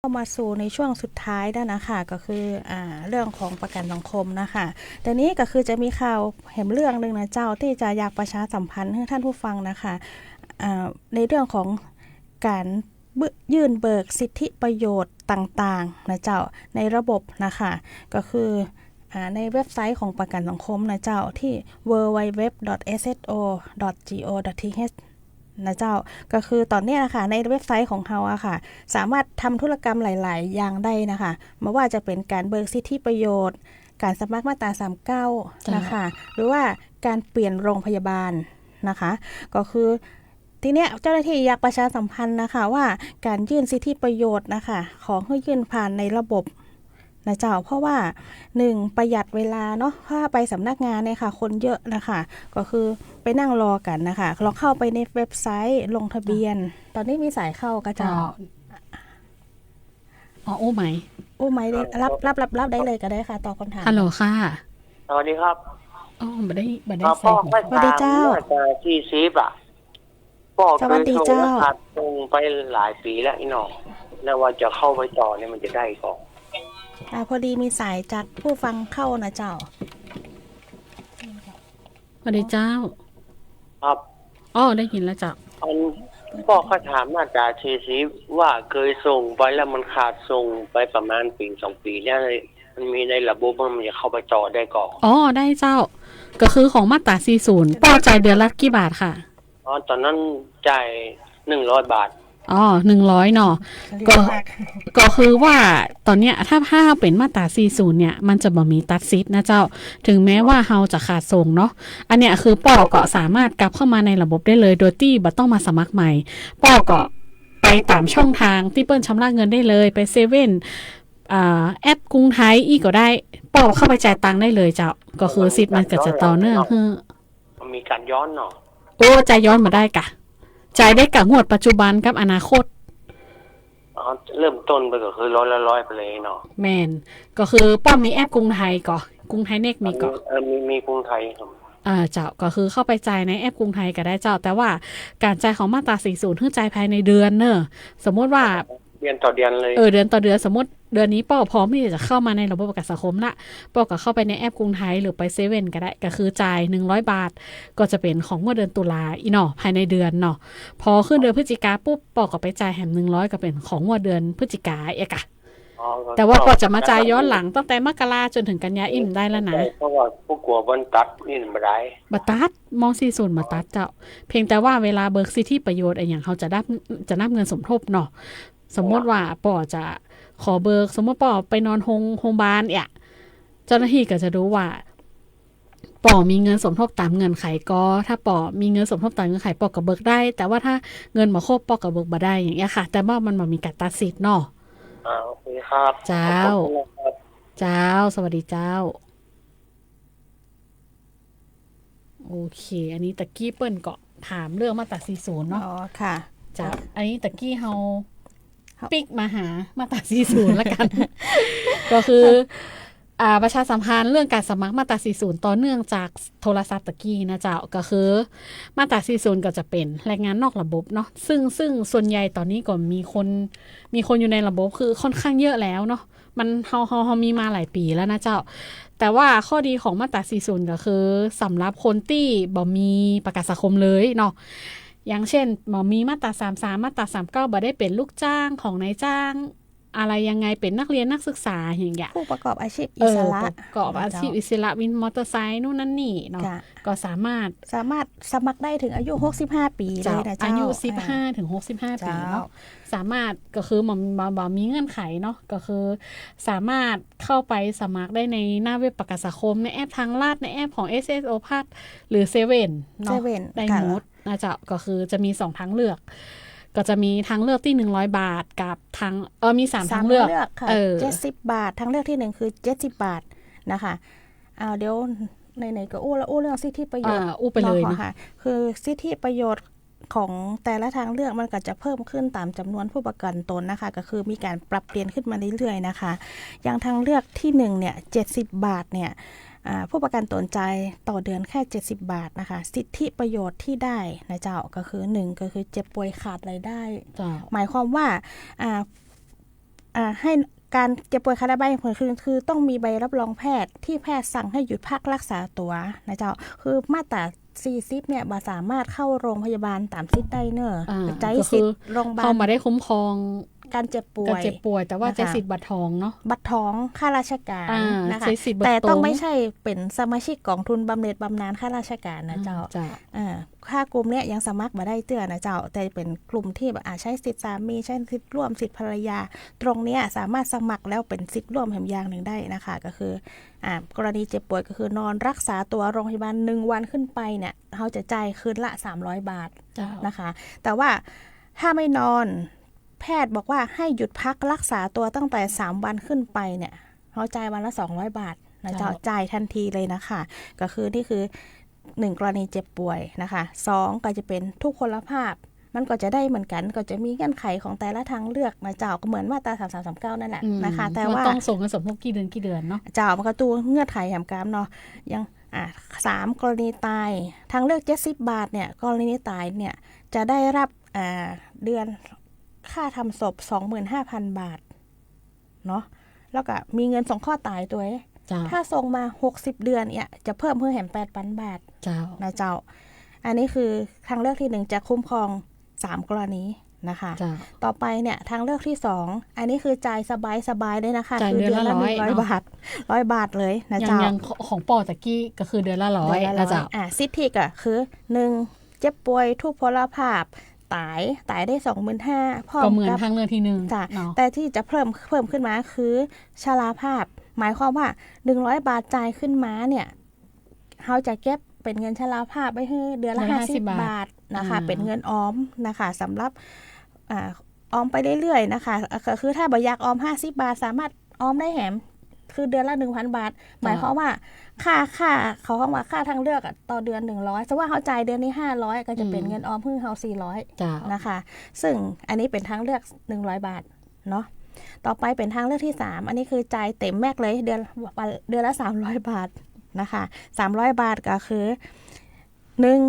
เข้ามาสู่ในช่วงสุดท้ายแล้วนะคะ ก็คือ อ่า เรื่องของประกันสังคมนะคะ แต่นี้ก็คือจะมีข่าวแหมเรื่องหนึ่งนะเจ้า ตี้จะอยากประชาสัมพันธ์หื้อท่านผู้ฟังนะคะ อ่า ในเรื่องของก๋าน ยื่นเบิกสิทธิประโยชน์ต่างๆ นะเจ้า ในระบบนะคะ ก็คือ อ่า ในเว็บไซต์ของประกันสังคมนะเจ้า ตี้ ดับเบิลยู ดับเบิลยู ดับเบิลยู ดอท เอส เอส โอ ดอท จี โอ ดอท ที เอช นะเจ้า ก็คือต๋อนเนี้ยนะคะ ในเว็บไซต์ของเฮาอะค่ะ สามารถทำธุรกรรมหลายๆ อย่างได้นะคะ บ่ว่าจะเป๋นก๋านเบิกสิทธิประโยชน์ ก๋านสมัครมาตรา สามเก้า เจ้า นะคะ หรือว่าก๋านเปลี่ยนโรงพยาบาลนะคะ ก็คือ ทีเนี้ยเจ้าหน้าตี้อยากประชาสัมพันธ์นะคะ ว่าก๋านยื่นสิทธิประโยชน์นะคะ ขอหื้อยื่นผ่านในระบบนะเจ้า เพราะว่า หนึ่ง ประหยัดเวลาเนาะ เพราะว่าไปสำนักงานเนี่ยค่ะ คนเยอะนะคะ ก็คือไปนั่งรอกั๋นนะคะ ลองเข้าไปในเว็บไซต์ลงทะเบียน ต๋อนนี้มีสายเข้าก่ะเจ้า เจ้า อ๋อ อู้ไหม อู้ไหมได้ ฮัลโหล รับ รับ รับ รับได้เลยก็ได้ค่ะ ตอบคำถาม ฮัลโหลค่ะ สวัสดีครับ อ๋อ บ่ได้ บ่ได้ ครับ ใส่ ป้อ หู ข้อย สวัสดีเจ้า ถามมาตรา สี่สิบ อะ ป้อ สวัสดีเจ้า เกยส่งแล้วขาดส่งไปหลายปี๋แล้วอี้เนาะ แล้วว่าจะเข้าไปต่อเนี่ยมันจะได้ก่อ อ่า พอดีมีสายจากผู้ฟังเข้านะเจ้า สวัสดีเจ้า ครับ อ๋อ ได้ยินแล้วเจ้า อัน ป้อ ข้อยถามมาตรา สี่สิบ ว่าเกยส่งไปแล้วมันขาดส่งไปประมาณปี๋สองปี๋เนี่ย มันมีในระบบ มันจะเข้าไปต่อได้ก่อ อ๋อ ได้เจ้า ก็คือของมาตรา สี่สิบ ป้อจ่ายเดือนละกี่บาทค่ะ อ๋อ ต๋อนนั้นจ่าย หนึ่งร้อย บาท อ๋อ หนึ่งร้อย เนาะ ก็ ก็คือว่าต๋อนเนี้ย ถ้า ถ้าเป๋นมาตรา สี่สิบ เนี่ย มันจะบ่มีตัดสิทธิ์นะเจ้า ถึงแม้ว่าเฮาจะขาดส่งเนาะ อันเนี้ยคือป้อก็สามารถกลับเข้ามาในระบบได้เลย โดยตี้บ่ต้องมาสมัครใหม่ ป้อก็ไปต๋ามช่องทางตี้เปิ้นชำระเงินได้เลย ไปเซเว่น อ่า แอปกรุงไทยอี้ก็ได้ ป้อเข้าไปจ่ายตังค์ได้เลยเจ้า ก็คือสิทธิ์มันก็จะต่อเนื่อง มันมีก๋านย้อนเนาะ โอ้ จ่ายย้อนบ่ได้ก่ะ จ่ายได้ก่ะงวดปัจจุบันกับอนาคต อ๋อ เริ่มต้นไปก็คือร้อยละร้อยไปเลยเนาะ แม่น ก็คือป้อมีแอปกรุงไทยก่อ กรุงไทยเน็ตมีก่อ เออ มี มีกรุงไทยครับ อ่า เจ้า ก็คือเข้าไปจ่ายในแอปกรุงไทยก็ได้เจ้า แต่ว่าก๋านจ่ายของมาตรา สี่สิบ หื้อจ่ายภายในเดือนเน่อ สมมุติว่า เดือนต่อเดือนเลย เออ เดือนต่อเดือน สมมุติเดือนนี้ป้อพร้อมตี้จะเข้ามาในระบบประกันสังคมละ ป้อก็เข้าไปในแอปกรุงไทยหรือไปเซเว่นก็ได้ ก็คือจ่าย หนึ่งร้อย บาท ก็จะเป๋นของงวดเดือนตุลาอี้เนาะ ภายในเดือนเนาะ พอขึ้นเดือนพฤศจิกาปุ๊บ ป้อก็ไปจ่ายแหม หนึ่งร้อย ก็เป๋นของงวดเดือนพฤศจิกาเอกอะ อ๋อ แต่ว่าป้อจะมาจ่ายย้อนหลังตั้งแต่มกราจ๋นถึงกันยาอี้บ่ได้แล้วนะ เพราะว่าป้อกั๋วมันตัดนี่บ่ได้ บ่ตัด ม.สี่สิบ บ่ตัดเจ้า เพียงแต่ว่าเวลาเบิกสิทธิประโยชน์อะหยัง เฮาจะนับ จะนับเงินสมทบเนาะ สมมุติว่าป้อจะขอเบิก สมมุติป้อไปนอนโฮง โฮงบาลเนี่ย เจ้าหน้าตี้ก็จะดูว่าป้อมีเงินสมทบต๋ามเงื่อนไขก่อ ถ้าป้อมีเงินสมทบต๋ามเงื่อนไข ป้อก็เบิกได้ แต่ว่าถ้าเงินบ่ครบ ป้อก็เบิกบ่ได้ อย่างเงี้ยค่ะ แต่ว่ามันบ่มีก๋านตัดสิทธิ์เนาะ อ่า โอเคครับ เจ้า ขอบคุณนะครับ เจ้า สวัสดีเจ้า โอเค อันนี้ตะกี้เปิ้นก็ถามเรื่องมาตรา สี่สิบ เนาะ อ๋อ ค่ะ เจ้า อันนี้ตะกี้เฮาปิ๊กมาหามาตรา สี่สิบ ละกั๋น ก็คือ อ่า ประชาสัมพันธ์เรื่องก๋านสมัครมาตรา สี่สิบ ต่อเนื่องจากโทรศัพท์ตะกี้นะเจ้า ก็คือมาตรา สี่สิบ ก็จะเป๋นแรงงานนอกระบบเนาะ ซึ่ง ซึ่งส่วนใหญ่ต๋อนนี้ก็มีคน มีคนอยู่ในระบบคือค่อนข้างเยอะแล้วเนาะ มัน เฮา เฮา เฮามีมาหลายปี๋แล้วนะเจ้า แต่ว่าข้อดีของมาตรา สี่สิบ ก็คือสำหรับคนตี้บ่มีประกันสังคมเลยเนาะ อย่างเช่น บ่มีมาตรา สามสิบสาม มาตรา สามสิบเก้า บ่ได้เป๋นลูกจ้างของนายจ้าง อะไรยังไง เป๋นนักเรียนนักศึกษาอย่างเงี้ย ผู้ประกอบอาชีพอิสระ เออ ประกอบอาชีพอิสระ วินมอเตอร์ไซค์นู่นนั่นนี่เนาะ ค่ะ ก็สามารถ สามารถสมัครได้ถึงอายุ หกสิบห้า ปี๋เลยนะเจ้า เจ้า อายุ อ่า สิบห้าถึงหกสิบห้า ปี๋เนาะ เจ้า สามารถ ก็คือบ่ บ่ บ่มีเงื่อนไขเนาะ ก็คือสามารถเข้าไปสมัครได้ในหน้าเว็บประกันสังคม ในแอปทางรัฐ ในแอปของ เอส เอส โอ พลัส หรือเซเว่นเนาะ เซเว่น ได้หมด ค่ะ นะเจ้า ก็คือจะมีสองทางเลือก ก็จะมีทางเลือกตี้ หนึ่งร้อย บาท กับทาง เออ มีสามทางเลือก สามทางเลือกค่ะ เออ เจ็ดสิบบาท ทางเลือกที่หนึ่งคือ เจ็ดสิบบาทนะคะ อ้าว เดี๋ยวไหนๆ ก็อู้ละ อู้เรื่องสิทธิประโยชน์ อ่า อู้ไปเลยเนาะ เนาะ ค่ะ คือสิทธิประโยชน์ของแต่ละทางเลือกมันก็จะเพิ่มขึ้นต๋ามจ๋ำนวนผู้ประกันตนนะคะ ก็คือมีก๋านปรับเปลี่ยนขึ้นมาเรื่อยๆ นะคะ อย่างทางเลือกที่หนึ่งเนี่ย เจ็ดสิบบาทเนี่ย อ่า ผู้ประกันตนจ่ายต่อเดือนแค่ เจ็ดสิบบาทนะคะ สิทธิประโยชน์ที่ได้นะเจ้า ก็คือ หนึ่ง ก็คือเจ็บป่วยขาดรายได้ เจ้า หมายความว่า อ่า อ่า ให้การเจ็บป่วยขาดรายได้ คือ คือต้องมีใบรับรองแพทย์ที่แพทย์สั่งให้หยุดพักรักษาตัวนะเจ้า คือมาตราสี่สิบเนี่ย บ่สามารถเข้าโรงพยาบาลต๋ามสิทธิ์ได้เน่อ อ่า ใจ๊ ก็คือ สิทธิ์โรงพยาบาล เข้ามาได้คุ้มครอง การเจ็บป่วย การเจ็บป่วย แต่ว่า นะคะ ใจ๊สิทธิ์บัตรทองเนาะ บัตรทองข้าราชการ อ่า นะคะ ใจ๊สิทธิ์บัตรทอง แต่ต้องไม่ใช่เป๋นสมาชิกกองทุนบำเหน็จบำนาญข้าราชการนะเจ้า อ่า เจ้า อ่า ห้ากลุ่มเนี่ยยังสมัครบ่ได้เตื้อนะเจ้า แต่เป๋นกลุ่มตี้แบบ อ่า ใจ๊สิทธิ์สามี ใจ๊สิทธิ์ร่วม สิทธิ์ภรรยา ตรงเนี้ยสามารถสมัครแล้วเป๋นสิทธิ์ร่วมแหมอย่างนึ่งได้นะคะ ก็คือ อ่า กรณีเจ็บป่วยก็คือนอนรักษาตัวโรงพยาบาลหนึ่งวันขึ้นไปเนี่ย เฮาจะจ่ายคืนละสามร้อยบาท เจ้า นะคะ แต่ว่าถ้าไม่นอน แพทย์บอกว่าให้หยุดพักรักษาตัวตั้งแต่สามวันขึ้นไปเนี่ย เฮาจ่ายวันละสองร้อยบาทนะเจ้า เจ้า จ่ายทันทีเลยนะคะ ก็คือนี่คือหนึ่งกรณีเจ็บป่วยนะคะ สองก็จะเป๋นทุพพลภาพ มันก็จะได้เหมือนกั๋น ก็จะมีเงื่อนไขของแต่ละทางเลือกนะเจ้า ก็เหมือนมาตราสามสามสามเก้านั่นแหละ อืม นะคะ แต่ มัน ว่า ต้องส่งเงินสมทบกี่เดือนกี่เดือนเนาะ เจ้า มันก็ดูเงื่อนไขแหมกำเนาะ อย่าง อ่า สามกรณีต๋าย ทางเลือกเจ็ดสิบบาทเนี่ย กรณีต๋ายเนี่ย จะได้รับ อ่า เดือนค่าทำศพสองหมื่นห้าพันบาทเนาะ แล้วก็มีเงินสงเคราะห์ต๋ายตวย เจ้า ถ้าส่งมาหกสิบเดือนเนี่ย จะเพิ่มหื้อแหมแปดพันบาท เจ้า นะเจ้า อันนี้คือทางเลือกที่หนึ่ง จะคุ้มครองสามกรณีนะคะ เจ้า ต่อไปเนี่ย ทางเลือกที่สอง อันนี้คือจ่ายสบายๆเลยนะคะ จ่าย คือเดือนละ เดือนละ ร้อย หนึ่งร้อย เนาะ บาท ร้อยบาทเลยนะ อย่าง เจ้า อย่างของป้อตะกี้ก็คือเดือนละร้อย เดือนละร้อย นะเจ้า อ่า สิทธิก็คือ หนึ่ง เจ็บป่วยทุพพลภาพ ต๋าย ต๋ายได้สองหมื่นห้า พร้อม ก็เหมือน กับ ทางเลือกที่หนึ่ง จ้ะ เนาะ แต่ตี้จะเพิ่ม เพิ่มขึ้นมาคือชราภาพ หมายความว่าหนึ่งร้อยบาทจ่ายขึ้นมาเนี่ย เฮาจะเก็บเป๋นเงินชราภาพไว้หื้อเดือนละ เดือนละ ห้าสิบ ห้าสิบบาท บาทนะคะ อ่า เป๋นเงินออมนะคะ สำหรับ อ่า ออมไปเรื่อยๆนะคะ เอ่อ ก็คือถ้าบ่อยากออมห้าสิบบาท สามารถออมได้แหม คือเดือนละหนึ่งพันบาท เจ้า หมายความว่าค่า ค่า เขาฮ้องว่าค่าทางเลือกอะ ต่อเดือนหนึ่งร้อย สมมุติว่าเฮาจ่ายเดือนนี้ห้าร้อย ก็จะเป๋น อืม เงินออมหื้อเฮาสี่ร้อย เจ้า นะคะ ซึ่งอันนี้เป๋นทางเลือกหนึ่งร้อยบาทเนาะ ต่อไปเป๋นทางเลือกที่สาม อันนี้คือจ่ายเต๋มแม็กซ์เลย เดือน เดือนละสามร้อยบาทนะคะ สามร้อยบาทก็คือ หนึ่ง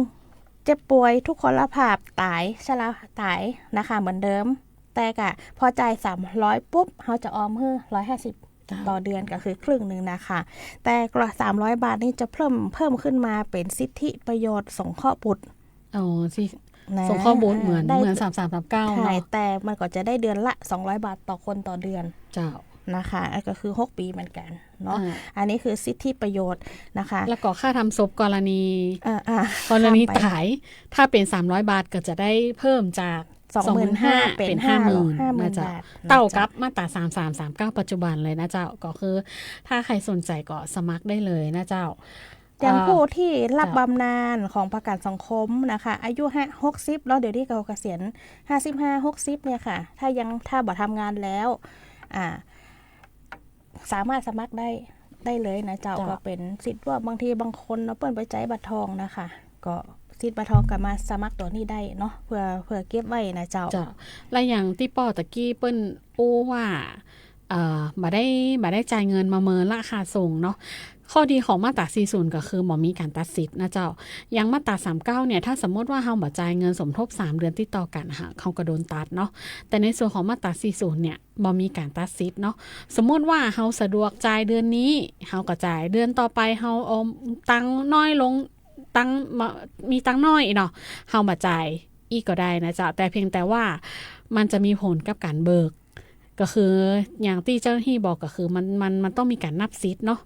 เจ็บป่วยทุพพลภาพ ต๋าย ชรา ต๋ายนะคะ เหมือนเดิม แต่ก็พอจ่ายสามร้อยปุ๊บ เฮาจะออมหื้อร้อยห้าสิบ เจ้า ต่อเดือน ก็คือครึ่งหนึ่งนะคะ แต่กว่าสามร้อยบาทนี้จะเพิ่ม เพิ่มขึ้นมาเป๋นสิทธิประโยชน์สงเคราะห์บุตร อ๋อ สิ นะ สงเคราะห์บุตรเหมือน ได้ เหมือนสามสามสามเก้า ใช่ เนาะ แต่มันก็จะได้เดือนละสองร้อยบาทต่อคนต่อเดือน เจ้า นะคะ ก็คือหกปี๋เหมือนกั๋นเนาะ อ่า อันนี้คือสิทธิประโยชน์นะคะ แล้วก็ค่าทำศพกรณี อ่า อ่า กรณี ข้ามไป ต๋าย ถ้าเป๋นสามร้อยบาทก็จะได้เพิ่มจาก สองหมื่นห้า สองหมื่นห้า เป๋น เป๋น ห้า ห้าหมื่น ห้าหมื่น นะเจ้า บาทนะเจ้า เต้ากับมาตราสามสามสามเก้าปัจจุบันเลยนะเจ้า ก็คือถ้าใผสนใจ๋ก็สมัครได้เลยนะเจ้า อย่าง เอ่อ ผู้ตี้รับ เจ้า บำนาญของประกันสังคมนะคะ อายุห้า หกสิบ แล้ว เดี๋ยวนี้ก็เกษียณ ห้าสิบห้า หกสิบเนี่ยค่ะ ถ้ายัง ถ้าบ่ทำงานแล้ว อ่า สามารถสมัครได้ ได้เลยนะเจ้า เจ้า ก็เป๋นสิทธิ์ร่วม บางทีบางคนเนาะ เปิ้นบ่ใจ๊บัตรทองนะคะ ก็สิทธิ์บัตรทองก็มาสมัครตั๋วนี้ได้เนาะ เปื้อ เปื้อเก็บไว้นะเจ้า เจ้า และอย่างตี้ป้อตะกี้เปิ้นอู้ว่า เอ่อ บ่ได้ บ่ได้จ่ายเงินมาเมินราคาส่งเนาะ ข้อดีของมาตราสี่ศูนย์ก็คือบ่มีก๋านตัดสิทธิ์นะเจ้า อย่างมาตราสามเก้าเนี่ย ถ้าสมมุติว่าเฮาบ่จ่ายเงินสมทบสามเดือนติดต่อกั๋นอะค่ะ เฮาก็โดนตัดเนาะ แต่ในส่วนของมาตราสี่ศูนย์เนี่ย บ่มีก๋านตัดสิทธิ์เนาะ สมมุติว่าเฮาสะดวกจ่ายเดือนนี้ เฮาก็จ่าย เดือนต่อไปเฮาออมตังค์น้อยลง ตังค์ ม- มีตังค์น้อยเนาะ เฮาบ่จ่ายอี้ก็ได้นะเจ้า แต่เพียงแต่ว่ามันจะมีผลกับก๋านเบิก ก็คืออย่างตี้เจ้าหน้าตี้บอกก็คือมัน มัน มันต้องมีก๋านนับสิทธิ์เนาะ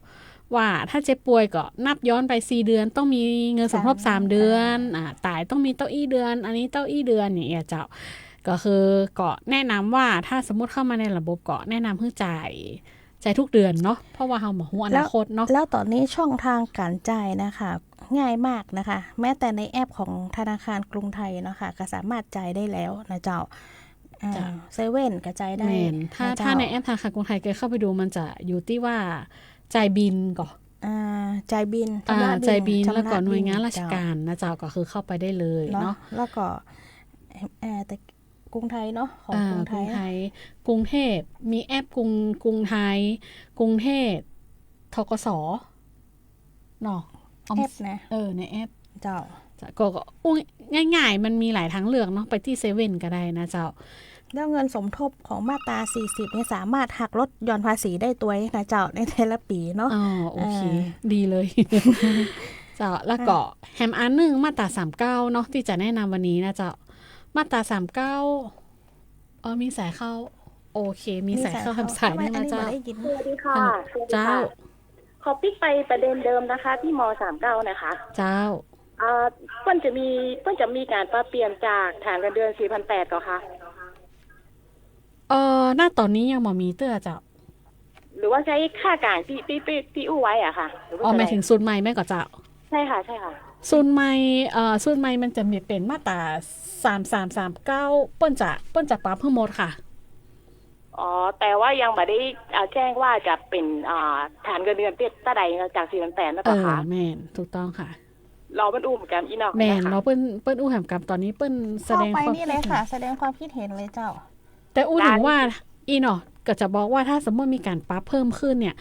ว่าถ้าเจ็บป่วยก็นับย้อนไปสี่เดือน ต้องมีเงินสมทบสาม สามเดือน อ่า อ่า ต๋ายต้องมีเต้าอี้เดือน อันนี้เต้าอี้เดือนอย่างเงี้ยเจ้า ก็คือก็แนะนำว่าถ้าสมมุติเข้ามาในระบบก็แนะนำหื้อจ่าย จ่ายทุกเดือนเนาะ เพราะว่าเฮาบ่ฮู้อนาคตเนาะ แล้ว แล้วต๋อนนี้ช่องทางก๋านจ่ายนะคะ ง่ายมากนะคะ แม้แต่ในแอปของธนาคารกรุงไทยเนาะค่ะ ก็สามารถจ่ายได้แล้วนะเจ้า อ่า เจ้า เซเว่นก็จ่ายได้ แม่น ถ้า นะเจ้า ถ้าในแอปธนาคารกรุงไทยเกยเข้าไปดู มันจะอยู่ตี้ว่าจ่ายบิลก่อ อ่า จ่ายบิล อ่า ชำระบิล จ่ายบิล ชำระบิล แล้วก็หน่วยงานราชการนะเจ้า เจ้า ก็คือเข้าไปได้เลยเนาะ เนาะ แล้วก็ เอ่อ แต่กรุงไทยเนาะ ของ อ่า กรุงไทย กรุงไทย กรุงเทพฯ มีแอปกรุง กรุงไทย กรุงเทพฯ ธ.ก.ส. เนาะ ออม แอปนะ เออ ในแอป เจ้า เจ้า ก็ ก็ อู้ ง่ายๆ มันมีหลายทางเลือกเนาะ ไปตี้เซเว่นก็ได้นะเจ้า แล้วเงินสมทบของมาตราสี่สิบนี่สามารถหักลดหย่อนภาษีได้ตวยนะเจ้า ในแต่ละปี๋เนาะ อ๋อ โอเค อ่า ดีเลย เจ้า แล้วก็ อ่ะ แหมอันนึ่งมาตราสามเก้าเนาะ ตี้จะแนะนำวันนี้นะเจ้า มาตราสามเก้า เออ มีสายเข้า โอเค มีสายเข้า มีสายเข้า แหมสายนึ่งนะเจ้า อันนี้บ่ได้ยิน สวัสดีค่ะ สวัสดีค่ะ เจ้า ขอปิ๊กไปประเด็นเดิมนะคะ ตี้ ม.สามเก้า นะคะ เจ้า เอ่อ เปิ้นจะมี เปิ้นจะมีก๋านปรับเปลี่ยนจากฐานเงินเดือน สี่พันแปด ก่อคะ เอ่อ ณ ต๋อนนี้ยังบ่มีเตื้อเจ้า หรือว่าใจ๊ค่ากลางตี้ ตี้ ตี้ ตี้อู้ไว้อะคะ หรือว่า อ๋อ จะ หมายถึงสูตรใหม่แม่นก่อเจ้า ใช่ค่ะ ใช่ค่ะ สูตรใหม่ เอ่อ สูตรใหม่มันจะมีเป๋นมาตราสามสามสามเก้า เปิ้นจะ เปิ้นจะปรับหื้อหมดค่ะ อ๋อ แต่ว่ายังบ่ได้ เอ่อ แจ้งว่าจะเป๋น เอ่อ ฐานเงินเดือนตี้เต้าใดจาก สี่พันแปด นะเจ้าคะ เออ แม่น ถูกต้องค่ะ รอเปิ้นอู้แหมกำอี้เนาะ แม่น นะคะ รอเปิ้น เปิ้นอู้แหมกำ ต๋อนนี้เปิ้นแสดง เข้าไป ความ นี่เลยค่ะ คิดเห็น แสดงความคิดเห็นเลยเจ้า แต่อู้เถิงว่า ได้ อี้เนาะ ก็จะบอกว่าถ้าสมมุติมีก๋านปรับเพิ่มขึ้นเนี่ย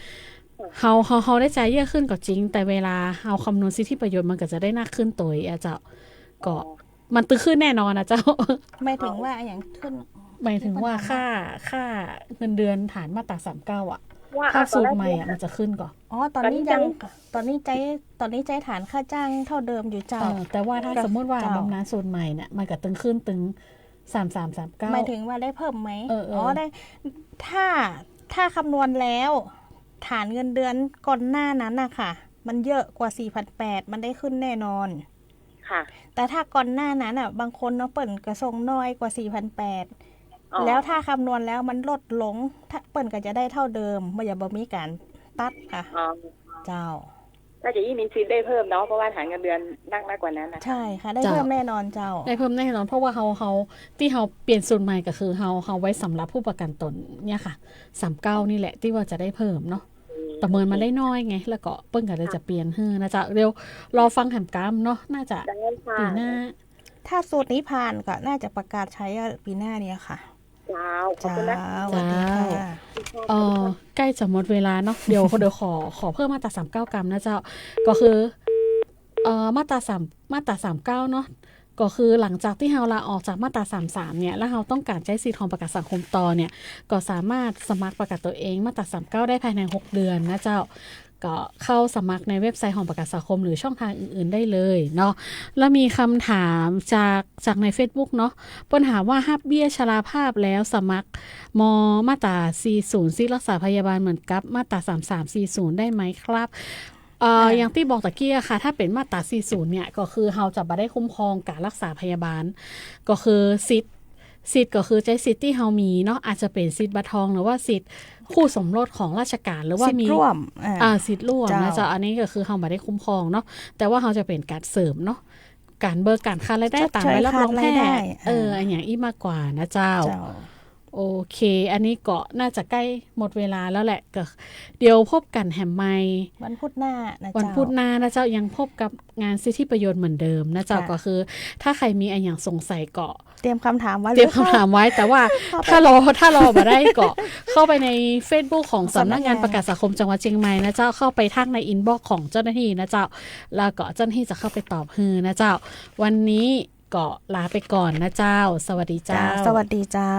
เฮา เฮา เฮาได้ใจ๊เยอะขึ้นก็จริง แต่เวลาเฮาคำนวณสิทธิประโยชน์มันก็จะได้นักขึ้นตวยอะเจ้า ก็ อ๋อ มันตึงขึ้นแน่นอนนะเจ้า หมายถึงว่าอะหยังขึ้น หมายถึงว่า ขึ้น ค่า ค่าเงินเดือนฐานมาตราสามเก้าอะ ว่า ค่าสูตรใหม่อะ ต๋อนแรก มันจะขึ้นก่อ อ๋อ ต๋อนนี้ ต๋อนนี้ยัง ยัง ต๋อนนี้ใจ๊ ต๋อนนี้ใจ๊ฐานค่าจ้างเท่าเดิมอยู่เจ้า เออ แต่ว่าถ้า เจ้า สมมุติว่า เจ้า บำนาญสูตรใหม่เนี่ย มันก็ตึงขึ้นตึง สามสามสามเก้า หมายถึงว่าได้เพิ่มไหม เออ เออ อ๋อ ได้ ถ้า ถ้าคำนวณแล้ว ฐานเงินเดือนก่อนหน้านั้นน่ะค่ะ มันเยอะกว่า สี่พันแปด มันได้ขึ้นแน่นอน ค่ะ แต่ถ้าก่อนหน้านั้นน่ะ บางคนเนาะ เปิ้นก็ส่งน้อยกว่า สี่พันแปด อ๋อ แล้วถ้าคำนวณแล้วมันลดลง ถ้า เปิ้นก็จะได้เท่าเดิม บ่ จะบ่มีก๋านตัดค่ะ อ๋อ เจ้า น่าจะยิ่งมีสิทธิ์ได้เพิ่มเนาะ เพราะว่าฐานเงินเดือนนัก นักกว่านั้นนะคะ ใช่ค่ะ ได้ เจ้า เพิ่มแน่นอนเจ้า ได้เพิ่มแน่นอน เพราะว่าเฮา เฮา ตี้เฮาเปลี่ยนสูตรใหม่ก็คือเฮา เฮาไว้สำหรับผู้ประกันตนเนี่ยค่ะ สามเก้า นี่แหละ ตี้ว่าจะได้เพิ่มเนาะ อืม ประเมินมาได้น้อยไง แล้วก็เปิ้นก็เลย ค่ะ จะเปลี่ยนหื้อนะเจ้า เดี๋ยวรอฟังแหมกำเนาะ น่าจะ ได้ค่ะ ปี๋หน้า ถ้าสูตรนี้ผ่านก็น่าจะประกาศใจ๊ปี๋หน้าเนี่ยค่ะ เจ้า ขอบคุณนะ เจ้า สวัสดีค่ะ เจ้า เอ่อ ใก้จะหมดเวลาเนาะ เดี๋ยว เดี๋ยวขอ ขอเพิ่มมาตราสามเก้ากำนะเจ้า ก็คือ เอ่อ มาตราสาม มาตราสามเก้าเนาะ ก็คือหลังจากตี้เฮาลาออกจากมาตราสามสามเนี่ย แล้วเฮาต้องก๋านใจ๊สิทธิ์ของประกันสังคมต่อเนี่ย ก็สามารถสมัครประกันตั๋วเองมาตราสามเก้าได้ภายในหกเดือนนะเจ้า ก็เข้าสมัครในเว็บไซต์ของประกันสังคมหรือช่องทางอื่นๆได้เลยเนาะ แล้วมีคำถามจาก จากในเฟซบุ๊กเนาะ เปิ้นถามว่าฮับเบี้ยชราภาพแล้วสมัคร ม.มาตราสี่ศูนย์ สิทธิ์รักษาพยาบาลเหมือนกับมาตราสามสาม สี่ศูนย์ได้ไหมครับ เอ่อ อ่า อย่างตี้บอกตะกี้อะค่ะ ถ้าเป๋นมาตราสี่ศูนย์เนี่ย ก็คือเฮาจะบ่ได้คุ้มครองก๋านรักษาพยาบาล ก็คือสิทธิ์ สิทธิ์ก็คือใจ๊สิทธิ์ตี้เฮามีเนาะ อาจจะเป๋นสิทธิ์บัตรทอง หรือว่าสิทธิ์คู่สมรสของราชการ หรือว่ามี สิทธิ์ร่วม อ่า อ่า สิทธิ์ร่วมนะเจ้า เจ้า อันนี้ก็คือเฮาบ่ได้คุ้มครองเนาะ แต่ว่าเฮาจะเป๋นก๋านเสริมเนาะ ก๋านเบิกก๋านขาดรายได้ ชดเชย ต๋ามใบรับรองแพทย์ ขาดรายได้ เออ อ่า อะหยังอี้มากกว่านะเจ้า เจ้า โอเค อันนี้ก็น่าจะใก้หมดเวลาแล้วแหละ ก็เดี๋ยวพบกั๋นแหมใหม่ วันพุธหน้านะเจ้า วันพุธหน้านะเจ้า ยังพบกับงานสิทธิประโยชน์เหมือนเดิมนะเจ้า ค่ะ ก็คือถ้าใผมีอะหยังสงสัยก็ เตรียมคำถามไว้ เตรียมคำถามไว้ เลยค่ะ แต่ว่า เข้าไป ถ้ารอ ถ้ารอบ่ได้ก็ เข้าไปในเฟซบุ๊กของสำนักงาน สำนักงาน ประกันสังคมจังหวัดเชียงใหม่นะเจ้า เข้าไปทักในอินบ็อกซ์ของเจ้าหน้าที่นะเจ้า แล้วก็เจ้าหน้าที่จะเข้าไปตอบหื้อนะเจ้า วันนี้ก็ลาไปก่อนนะเจ้า สวัสดีเจ้า เจ้า สวัสดีเจ้า